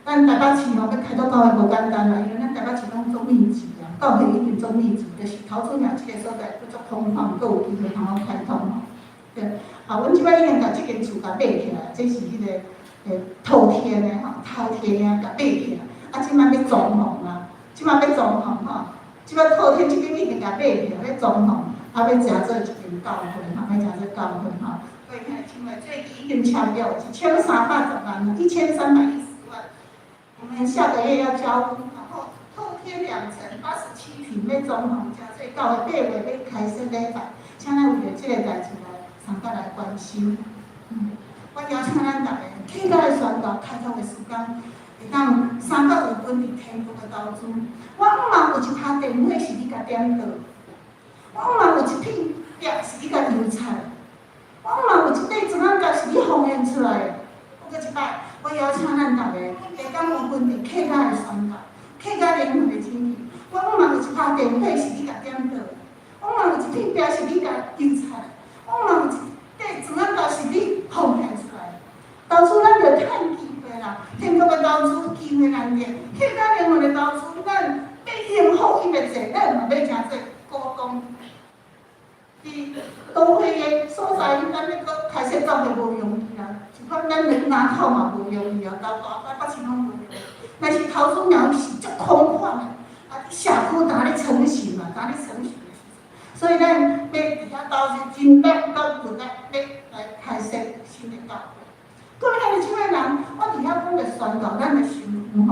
咱台北市吼欲開拓教會無簡單啦，因為咱台北市攏總密集啊，教會一定總密集，就是桃竹苗這个所在閣足空曠，閣有機會通好開拓吼。對，啊，阮這擺已經共這間厝共買起來，這是彼个透天的吼，透天的共買起來，啊，這擺欲裝潢啊。這擺欲裝潢吼，這擺透天這間已經共買起來，欲裝潢，啊，欲成做一間教會吼，欲成做教會吼。各位兄弟姊妹，這已經簽約1310萬，1310萬。我們下個月要交屋，然後透天兩層87坪欲裝潢，誠濟教會8月欲開始禮拜，請咱為著這個代誌來相佮來關心。我邀請咱逐家，客家的宣道開拓的時間，會當三角有分佇天國的投資。我毋茫有一跤電火是你共點著，我毋茫有一片葉是你共油菜，我毋茫有一塊磚仔角是你奉獻出來的。我閣一擺，我邀請咱逐家，會當有分佇客家的宣道，客家靈魂的拯救。我毋茫有一跤電火是你共點著，我毋茫有一片葉是你共油菜，我毋茫有一塊磚仔角是你奉獻出來的。投資咱著趁機會啦，天國的投資機會難得，客家靈魂的投資，咱欲幸福伊會濟，咱嘛欲誠濟股東。佇都會的所在，咱欲閣開設教會無容易啦，就講咱欲拿套嘛無容易啊，到大北市攏無容易。但是投資苗是足空泛的，啊，社區焦咧成型嘛，焦咧成型的時陣，所以咱欲佇遐投資真力佮骨力，欲來開設新的教會。各位兄弟姊妹人，我佇遐講著宣告咱的身軀吼，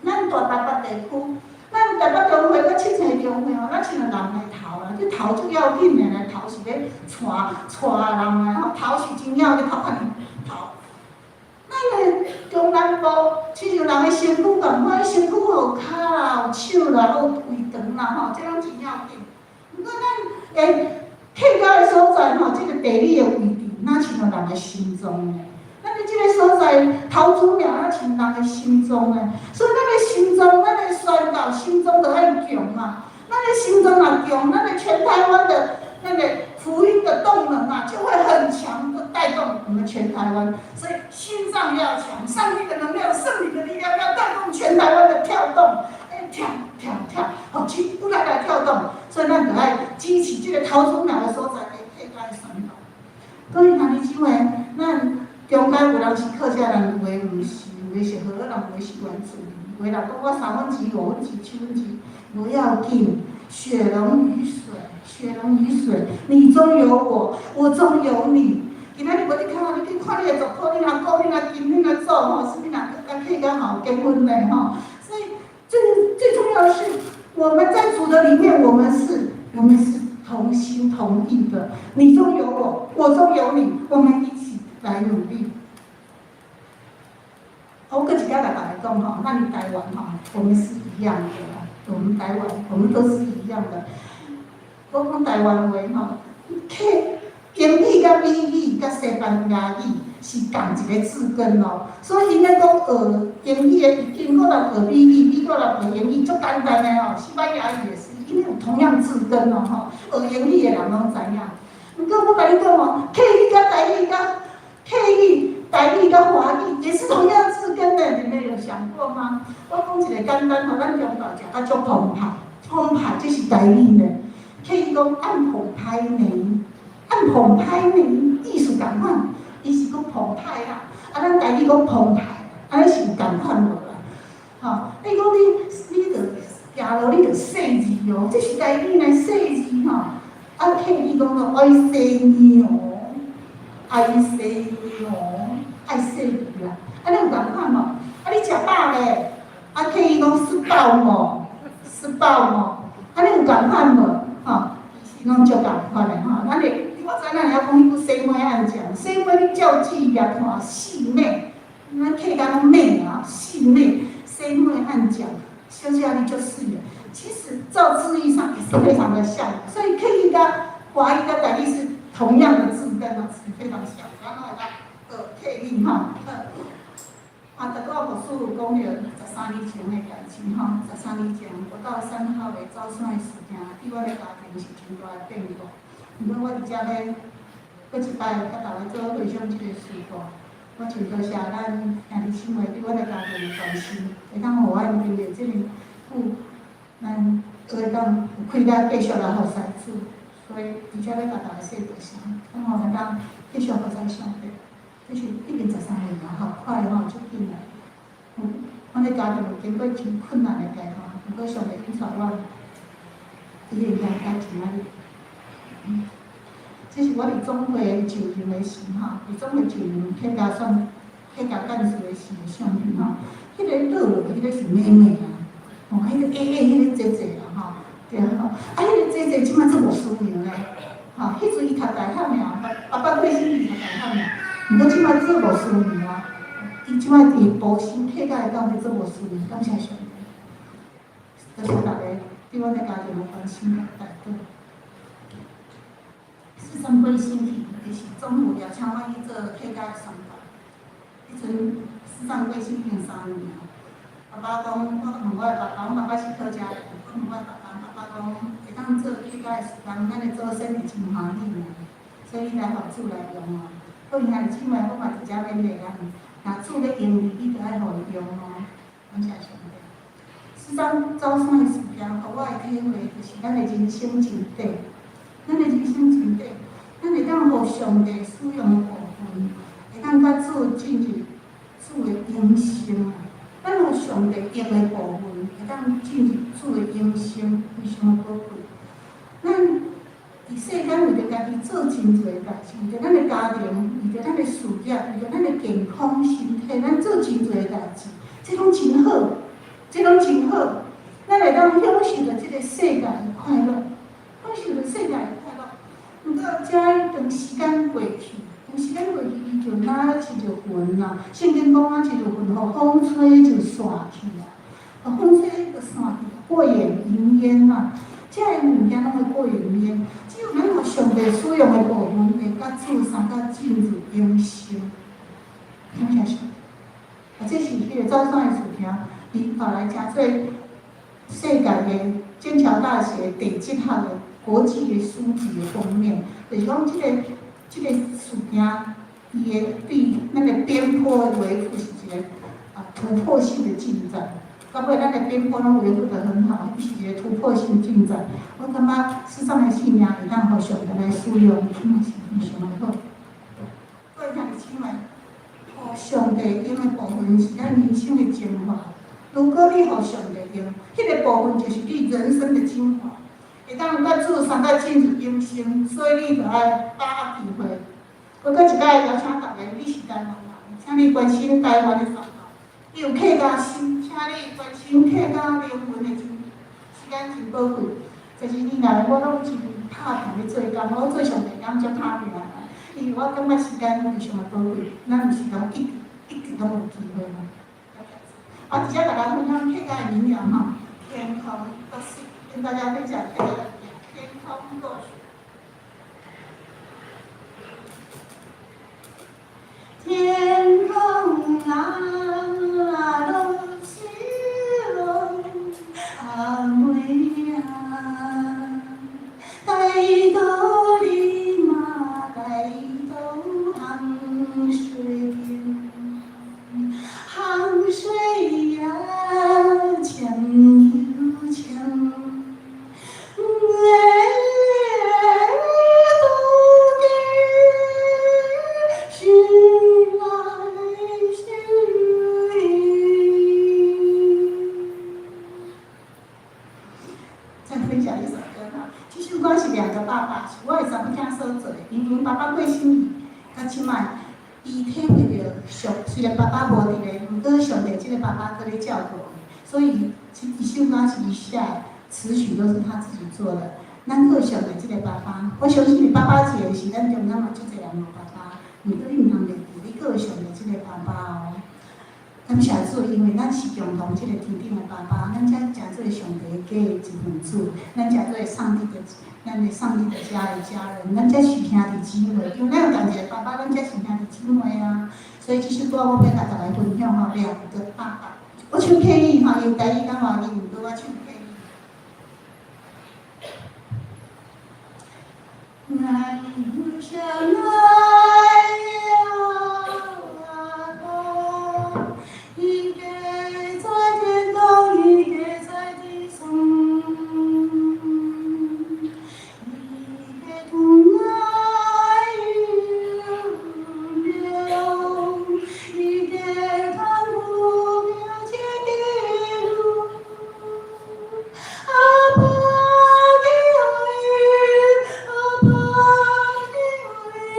咱大台北地區，咱台北中會佮七星中會吼，咱親像人的頭啦，這頭最要緊的呢，頭是咧帶帶人的吼，頭是真要緊，頭殼頭。咱的中南部親像人的身軀仝款，身軀有跤啦，有手啦，有胃腸啦吼，這攏真要緊。毋過咱的客家的所在吼，這個地理的位置，若親像人的心臟呢。咱的這個所在，頭拄苗若親人的心臟呢，所以咱的心臟，咱的宣告心臟著愛強啊！咱的心臟若強，咱的全台灣的那個福音的動能啊，就會很強的帶動我們全台灣。所以心臟要強，上帝的能量、聖靈的力量要帶動全台灣的跳動，欸，跳跳跳，好去不來來跳動。所以咱著愛支持這個頭拄苗的所在的客家的宣道。各位兄弟姊妹，咱中間有人是客家人，有的毋是，有的是河洛人，有的是原住民。有的人講我三分之、五分之、七分之，無要緊。血濃於水，血濃於水，你中有我，我中有你。今仔日無你看，你去看你的族譜，你阿姑、你阿舅、你阿祖吼，啥物人佮客家嘛有結婚的吼。所以最最重要的是，我們在主的裡面，我們是同心同意的。你中有我，我中有你，我們一起來努力。我閣一擺來大家講吼，咱台灣吼，我們是一樣的。我們台灣，我們都是一樣的。我講台灣話吼，客英語佮美語佮西班牙語是仝一個字根哦，所以𪜶咧講學英語的，英國人學美語，美國人學英語足簡單的吼。西班牙語也是，因為有同樣字根哦吼，學英語的人攏知影。毋過我共你講哦，客語佮台語佮客語、台語佮華語也是同樣字根的，你們有想過嗎？我講一個簡單吼，咱中晝食甲足澎湃，澎湃這是台語呢。客語講按澎湃呢，按澎湃呢，意思仝款，伊是講澎湃啦，啊，咱台語講澎湃，按呢是有仝款無啦？吼，你講你著行路你著細膩哦，這是台語呢，細膩吼。啊，客語講做愛細膩哦，愛細膩哦，愛細膩啦。按呢有仝款無？啊，你食飽咧？啊，客語講食飽無？食飽無？按呢有仝款無？吼，其實攏足仝款的吼。咱會，我知影會曉講彼句細妹按講，細妹你照字面看，細妹，咱客家攏妹啊，細妹，細妹按講，小姐你足媠的。其實照字義上也是非常的像，所以客語佮華語佮台語是同樣的字根啊，是非常像。然後來學客語吼，啊，頭拄仔牧師有講著十三年前的代誌吼，十三年前我到3號的走山的事件，對我的家庭是真大的變故。毋過我佇遮咧，閣一擺佮大家做分享這個事故，我真多謝咱兄弟姊妹對我的家庭的關心，會當予我經歷這麼久，咱會當有氣力繼續來服侍主，所以佇遮咧共大家說多謝，希望會當繼續服侍上帝。這是已經十三年了，好快吼，足緊來。阮的家庭有經過真困難的階段，毋過上帝引帶阮，伊會行到今仔日。這是我佇總會就任的時吼，佇總會就任客家選客家幹事的時的相片吼。彼个落落彼个是妹妹啊，哦，彼个矮矮彼个姐姐啦吼，對吼，啊，彼個姐姐這擺做牧師娘咧，吼，彼陣伊讀大學爾，爸爸過身伊讀大學爾，毋過這擺做牧師娘啊，伊這擺佇埔心客家的教會做牧師娘，感謝上帝，多謝大家對阮的家庭的關心佮代禱。四三過身去，就是總務邀請我去做客家的宣教。彼陣四三過身已經3年啊。爸爸講，我問我的爸爸，阮爸爸是客家人，我問我的爸爸，爸爸講會當做客家的事工，咱的祖先會真歡喜呢，所以你來予主來用哦。各位兄弟姊妹，我嘛佇遮勉勵咱，若主咧用你，你著愛予伊用哦。感謝上帝。四三走山的事件，予我的體會就是咱的人生真短，咱的人生真短，咱會當予上帝使用的部分，會當佮主進入主的永生啊！咱予上帝用的部分，會當進入主的永生，非常的寶貴。咱佇世間為著家己做真濟代誌，為著咱的家庭，為著咱的事業，為著咱的健康身體，咱做真濟代誌，這攏真好，這攏真好。咱會當享受著這個世界的快樂，享受著世界的快樂。毋過，遮當時間過去，當時間過去，伊就若親像雲啊。聖經講啊，親像雲，予風吹就散去啊，予風吹就散去，過眼雲煙啊。這个物件攏會過雲煙，只有咱予上帝使用的部分，會佮主相佮進入永生。感謝上帝。啊，這是彼個走山的事件，伊後來成做世界的劍橋大學地質學的國際的書籍的封面，就是講這個事件，伊的對咱的邊坡的維護是一個突破性的進展。到尾咱的邊坡攏維護得很好，是一個突破性進展。我感覺世上的性命會當予上帝來使用，嘛是非常的好。各位兄弟姊妹，予上帝用的部分是咱人生的精華。如果你予上帝用，彼個部分就是你人生的精華，會當佮主相佮進入永生，所以你著愛把握機會。我閣一擺邀請大家，你是台灣人，請你關心台灣的狀況。你有客家心，請你關心客家靈魂的真時間真寶貴。這幾年來，我攏真拍拼咧做工，我做上帝工才拍拼啊。因為我感覺時間非常的寶貴，咱毋是講一直一直攏有機會嘛。我佇遮共大家分享客家的民謠吼，天空落雪，跟大家分享客家的民謠，天空落雪。天空啊，落雪阿妹啊，大肚你嘛大肚烘水邊，烘水呀，清又清。哎，到底是來是去？再分享一首歌哈，這首歌是兩個爸爸，是我的查某囝所做的。因為爸爸過身去，到這擺，伊體會著上，雖然爸爸無佇咧，毋過上帝這個爸爸閣咧照顧伊，所以這一首歌是伊寫的，詞曲都是他自己做的。咱閣上帝這個爸爸，我相信爸爸節是咱中間嘛足濟人無爸爸，毋過你毋通袂記，你閣有上帝這個爸爸哦。感謝主，因為咱是共同這個天頂的爸爸，咱才成做上帝的家的一份子，咱成做上帝的，咱的上帝的家的家人，咱才是兄弟姊妹。因為咱有仝一个爸爸，咱才是兄弟姊妹啊。所以這首歌我欲共大家分享吼，兩個爸爸。我唱客語吼，用台語講華語，毋過我唱客語。咱相愛兩個，一個在天堂，一個在地上，一個疼愛如流，一個看顧表姐的路。阿爸的愛，阿爸的愛，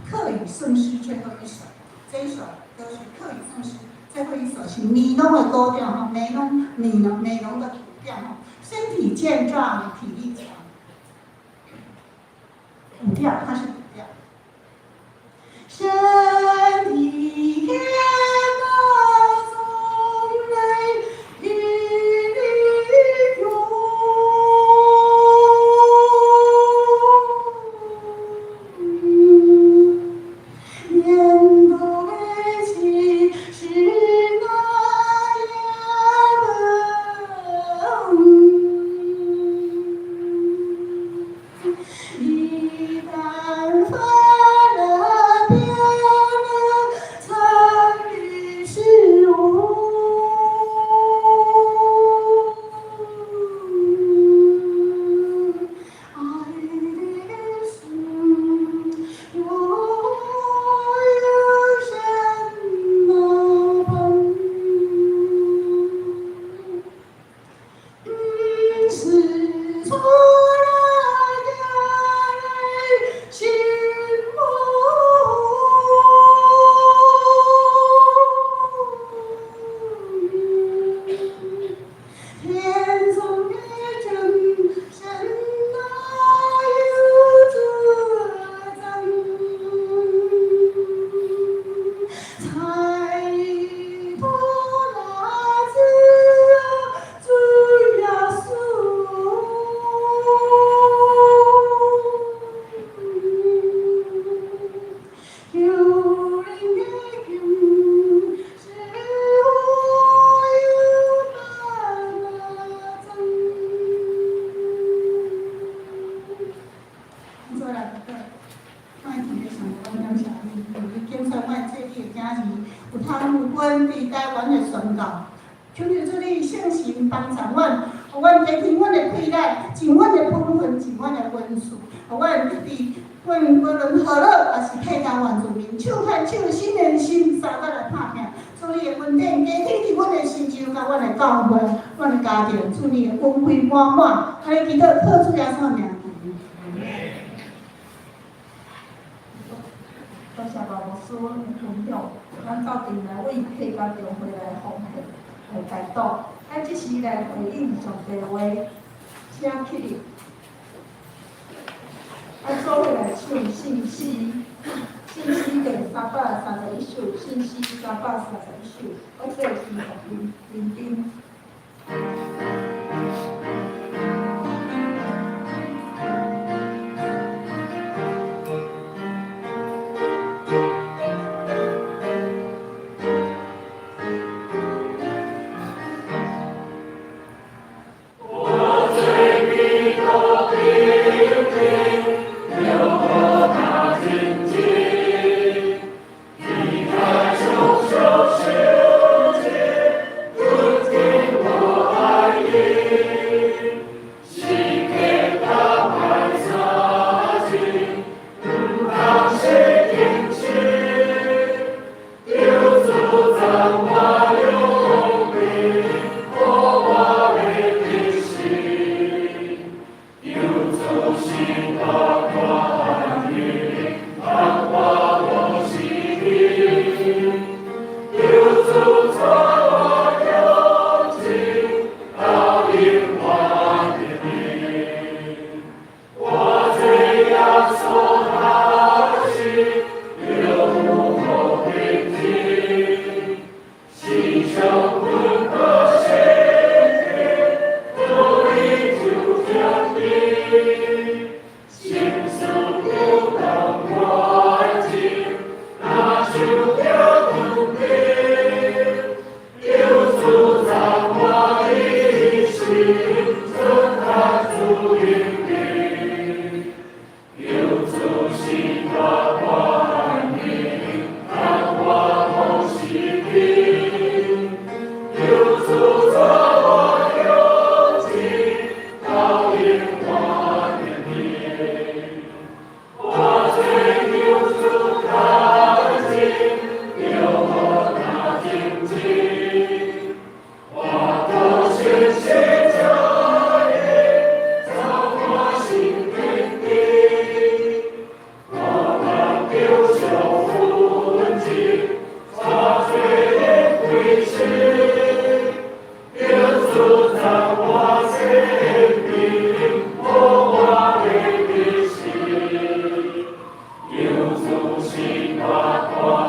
客語聖詩最後一首，這一首歌是客語聖詩最後一首，是美濃的古調吼，美濃美濃美濃的古調吼，身體健壯，體力強，古調，它是古調。身體健壯，體力強。面對其實那樣一旦犯了便能參與事務。愛的心又有什麼本？是錯了眼淚心無。天上的真神哪有這真？才多那子主耶穌。求人的心是我有那真。做來個，我天的上帝，阮感謝你，因為你揀選阮做你的囝兒，有通有份佇台灣的宣告。求求主你聖神幫助阮，予阮加添阮的氣力，盡阮的本分，盡阮的恩賜，予阮佇阮無論何樂，抑是客家原住民，手牽手，心連心，相共來拍拼。主你的恩典加添佇阮的身上，佮阮的教會、阮的家庭，主你的恩惠滿滿。按呢祈禱，靠主耶穌的名。多謝羅牧師的分享，咱鬥陣來為客家中會來奉獻、來代禱。咱這時來回應上帝話，請起立。咱做伙來唱聖詩，聖詩第331首，聖詩331首，我做是聆聆聽。我請坐。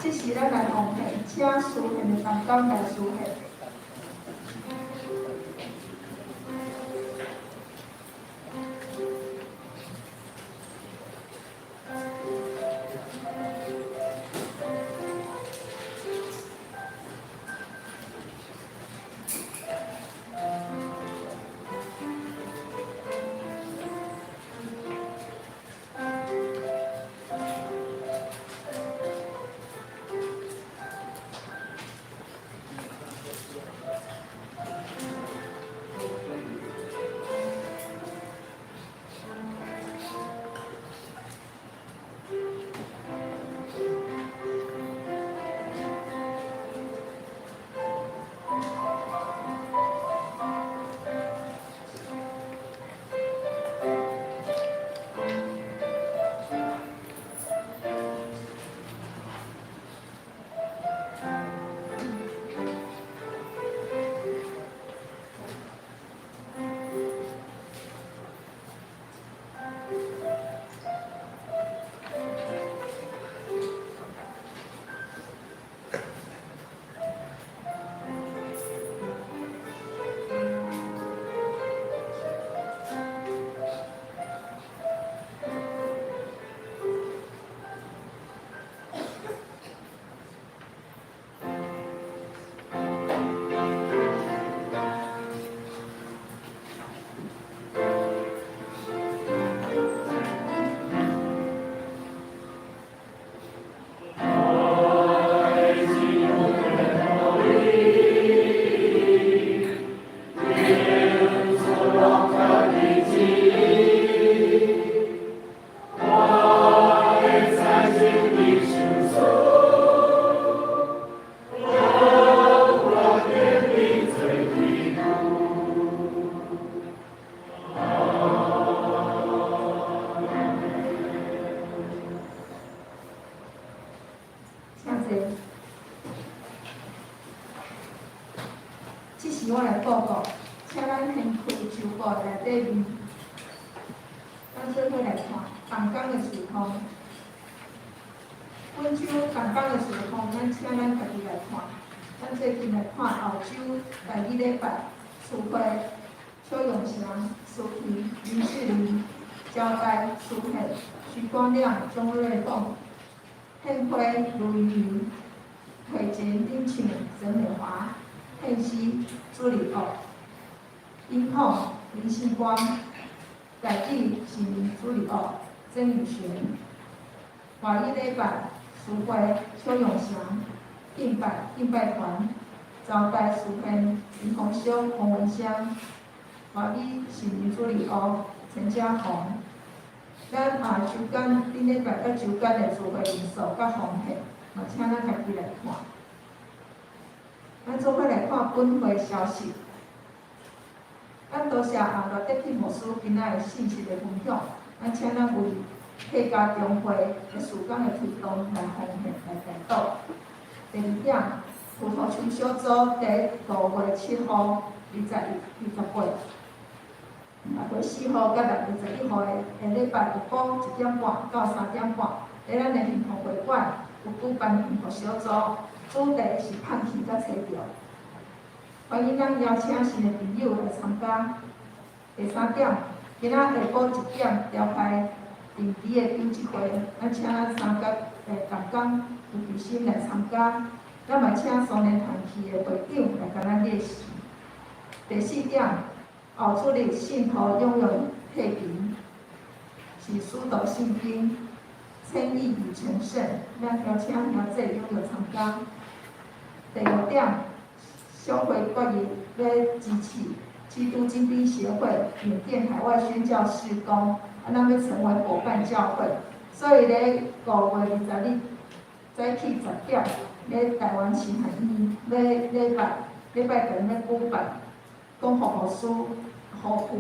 這時咱來奉獻，請司獻的同工來司獻。請坐。這時我來報告，請咱先開周報內底面，咱做伙來看同工的事奉。本周同工的事奉，咱請咱家己來看。咱最近來看後周第二禮拜，司會邱永祥、蘇平、林志玲、交代、蘇佩、徐光亮、鍾瑞鳳、獻花盧瑜瑜、提前領唱陳美華、獻詩朱立國、音控林信光、台語是朱立國、曾宇璇。外一禮拜，司會邱永祥、敬拜敬拜團、招待司編林鴻修、洪文香、華語是林朱立歐、陳嘉宏。咱也周間頂禮拜佮周間的聚會人數佮奉獻，嘛請咱家己來看。咱做伙來看本會消息。咱多謝啊羅德慶牧師今仔的信息的分享，咱請咱為客家中會的事工的推動來奉獻來代禱。第二點，葡萄樹小組佇5月7號、21、28、6月4號佮6月11號的下禮拜下晡1點半到3點半，佇咱的幸福會館有舉辦幸福小組，主題是放棄佮揣著。歡迎咱邀請新的朋友來參加。第三點，今仔下晡1點召開定期的組織會，咱請咱三甲的同工有決心來參加。咱嘛請雙連團契的會長來共咱列席。第四點，後主日信徒踴躍退勤，是使徒信經，稱義與成聖，咱邀請兄弟踴躍參加。第五點，小會決議欲支持基督精兵協會緬甸海外宣教事工，啊，咱欲成為夥伴教會，所以咧5月20日早起10點，咧台灣神學院欲禮拜。禮拜堂欲舉辦，講福牧師予夫婦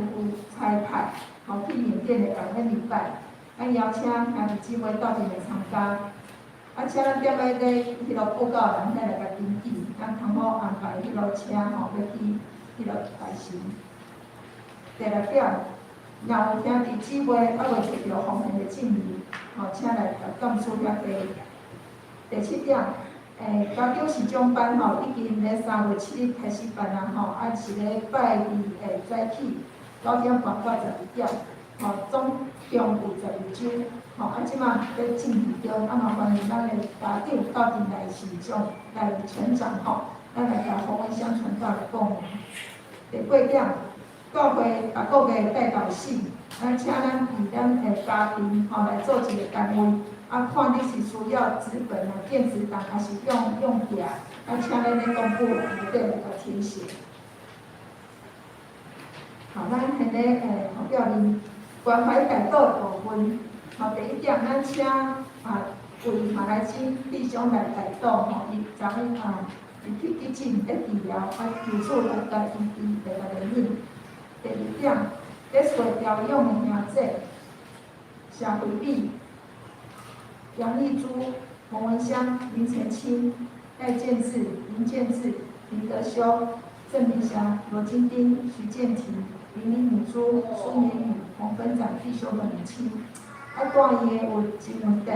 差派，吼去緬甸的感恩禮拜，咱邀請兄弟姊妹鬥陣來參加。啊，請咱踮咧咧彼落報告人遐來共登記，咱通好安排彼落車吼，欲去彼落大城。第六點，若有兄弟姊妹猶未揣著奉獻的證明，吼，請來共幹事遐提。第七點，家長時長班吼，已經咧3月7日開始辦啊吼，啊是咧拜二的早起9點半到12點，吼，總共有12周，吼，啊，這馬咧進行中，啊嘛歡迎咱的家長鬥陣來時長來成長吼，咱來共洪文香傳道來報名。第八點，教會逐個月代禱信，咱請咱以咱的家庭吼來做一個單位，啊，看你是需要紙本啊、電子檔，還是用寄，啊，請咱咧公布欄內底來共填寫。好，咱現咧後表面關懷代禱的部分，吼，第一點，咱請啊為馬來金弟兄來代禱吼，伊昨昏啊，伊去急診咧治療，啊，求主來共醫治，來共憐憫。第二點，咧找調養的兄姐，謝惠美、楊麗珠、洪文香、林澄清、賴建志、林建志、林德修、鄭明霞、羅金丁、徐建廷、林林女珠、蘇明宇、洪分展弟兄的母親。啊，帶伊的有金文德、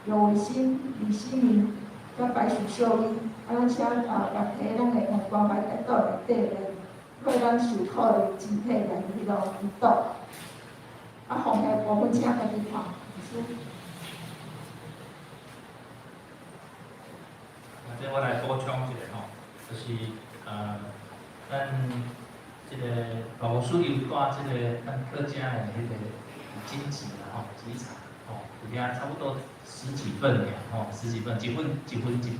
刘偉新、李希明、佮白許秀英。啊，咱請啊，共提咱的關懷代禱內底來，為咱受苦的肢體來彼落祈禱。啊，奉獻部分請家己看。師。這我來補充一下吼，就是咱這個羅牧師有帶這個咱客家的彼個錦紙啦吼，紙茶吼，有遐差不多十幾份爾吼，十幾份，一份一份160塊，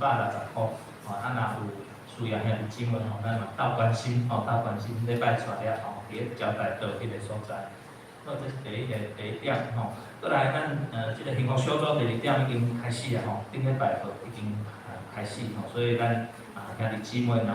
吼，啊若有需要兄弟姊妹吼，咱嘛鬥關心吼，鬥關心禮拜帶了吼，佇咧招待桌彼個所在。好，這是第一個第一點吼。過來咱這個幸福小組第二點已經開始啊吼，頂禮拜就已經開始吼，所以咱啊兄弟姊妹若有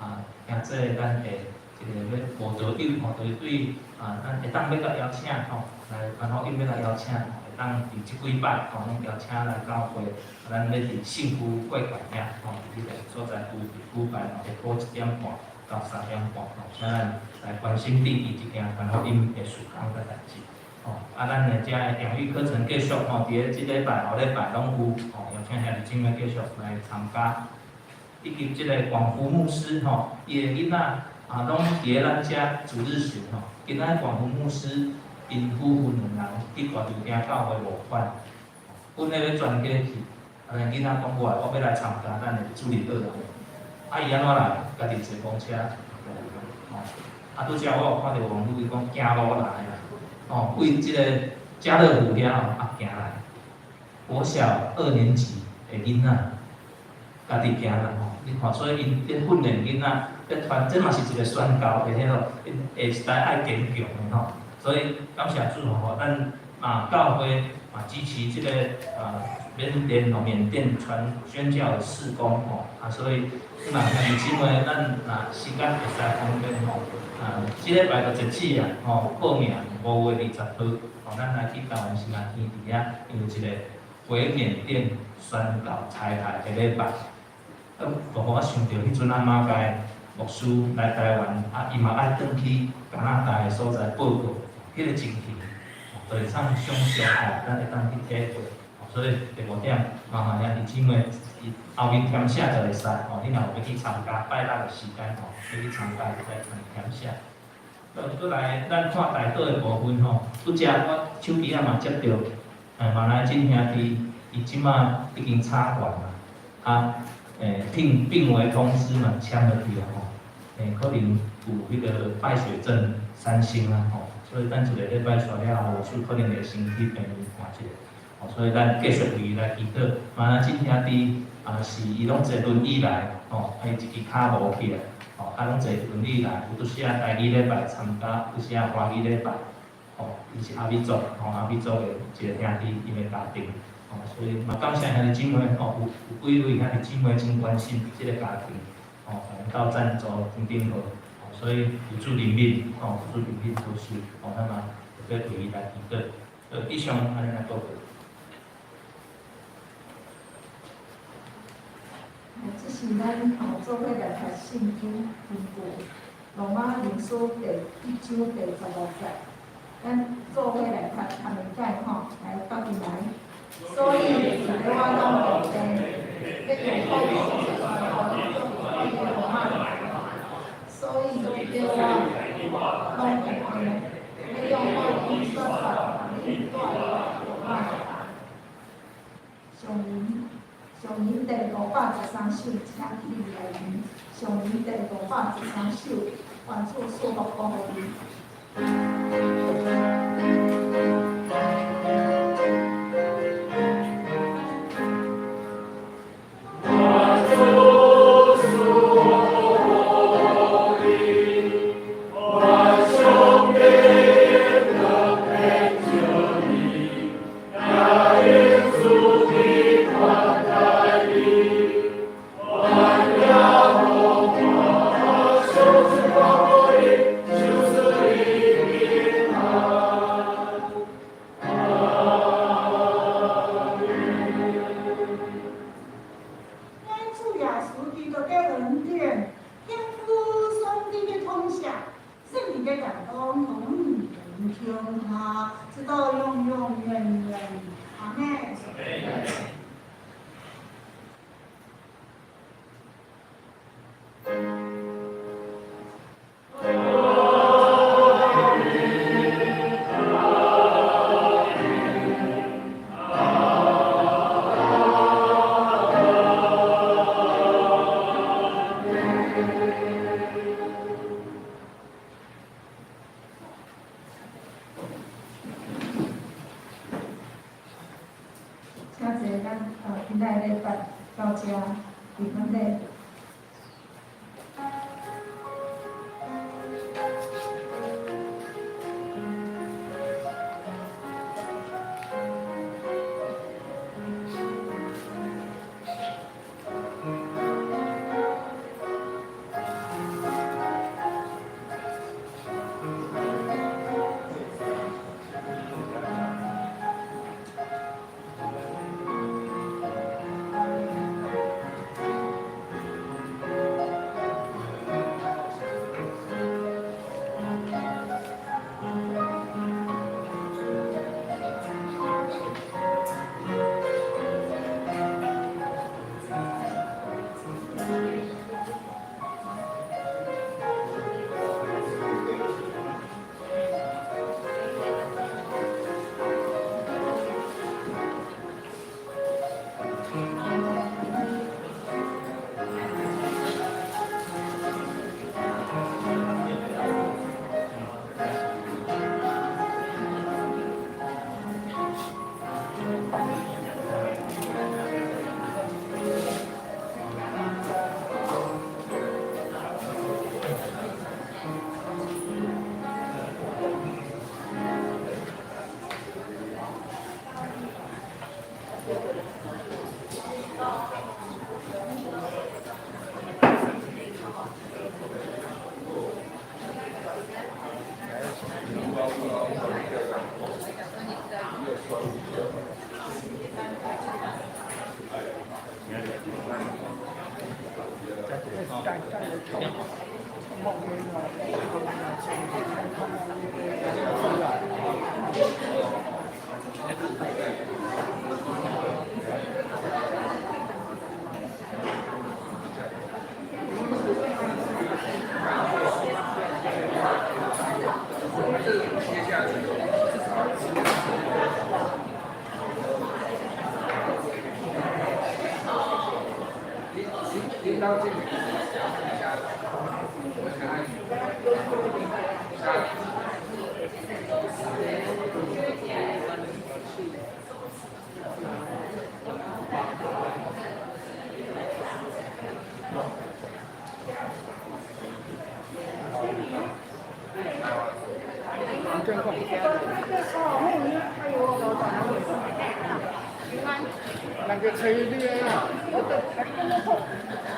啊，兄姊咱會這個欲報道友吼，就是對啊，咱會當欲共邀請吼，來傳福音欲共邀請，會當佇這幾擺吼，攏邀請來教會，咱欲佇幸福會館遐吼，佇彼個所在舉辦吼，下晡1點半到3點半吼，請咱來關心弟弟這件傳福音的事工佮代誌。吼，啊，咱的遮的養育課程繼續吼，佇咧這禮拜、後禮拜攏有吼，邀請兄弟姊妹繼續來參加。以及這個廣福牧師吼，伊的囡仔啊，攏佇咧咱遮主日學吼。今仔廣福牧師𪜶夫婦兩人去大稻埕教會募款，本來欲全家去，啊，但囡仔講我，我欲來參加咱的主日學啦。啊，伊按怎來？家己坐公車，吼。啊，拄才我有看著網路伊講行路來啦，哦，為這個家樂福遐吼啊行來。國小二年級的囡仔，家己行來吼，你看，所以𪜶咧訓練囡仔，咧傳，這嘛是一個宣教的彼落，下一代愛堅強的吼。所以感謝主吼，咱啊教會嘛支持這個啊緬甸吼緬甸傳宣教的事工吼，啊所以希望兄弟姊妹咱若時間會使方便吼，啊這禮拜就截止啊吼，報名5月20號，吼咱來去台灣新安天地遐有一個回緬甸宣教差派的禮拜。啊，我想著彼陣阿媽該牧師來台灣，啊，伊嘛愛轉去加拿大的所在報告，彼個情形，就會當想像吼，咱會當去體會。所以第五點，麻煩兄弟姊妹，後面填寫就會使吼，你若有欲去參加拜六的時間吼，欲去參加會使填寫。閣來，咱看代禱的部分吼，拄才我手機仔嘛接著，馬來金兄弟，伊這馬已經插管啦，啊。病危通知嘛簽落去啊吼，可能有彼個敗血症三星啊吼，所以等一個禮拜煞了後，有可能會先去病院看一下，吼，所以咱繼續為伊來祈禱。馬來金兄弟啊，是伊攏坐輪椅來，吼，啊伊一支跤無去啊，吼，啊攏坐輪椅來，有拄時仔台語禮拜參加，有時仔華語禮拜，吼，伊是阿美族，吼，阿美族的一個兄弟，𪜶的家庭。哦，所以嘛感謝兄弟姊妹吼，有幾位兄弟姊妹真關心這個家庭，吼，吼，到赞助等等好，吼，所以有主怜悯，吼，有主怜悯都是，吼，咱嘛特别为伊来祈祷。以上按呢来报告。这是咱吼做伙来读圣经根据罗马人书第1章第15节，咱做伙来读，读袂解吼，来斗阵来。所以，伫咧我拢白地，欲用福音宣布予罗马人。所以，伫咧我拢白地，欲用福音宣布予恁住的罗马人。上文。上吟第513首，请起立来吟。上吟第513首，愿主赐福保护你。人家催你啊！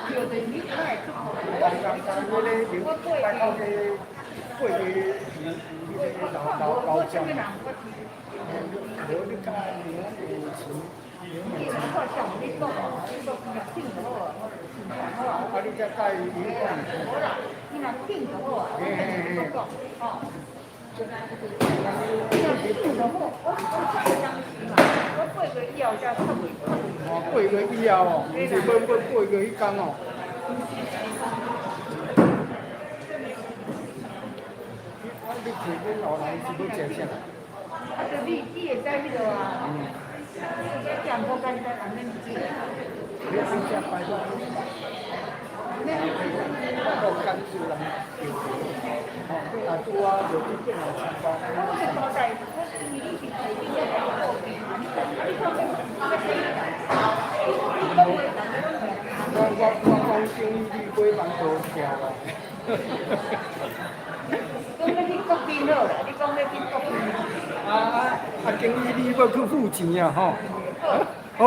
人人人迄个刘拜头家过个迄个老老老将，无你教牛有钱，牛有钱。啊，你才教伊伊讲。嘿嘿嘿。哦，8个月以後哦，毋是欲欲8個月彼工哦。啊，你揣恁老人是欲食啥？啊，就你你會使彼落啊？你食無簡單，免煮。你你食排骨，排骨甘肃人着吼，你若拄啊就去转來參加。我個所在，我因為你是提你這個貨幣，啊你看欲欲洗你講話人攏會。我講生意你買房都徛啦。講欲去國賓好啦，你講欲去國賓。啊啊啊！經理，你欲去付錢啊吼？好。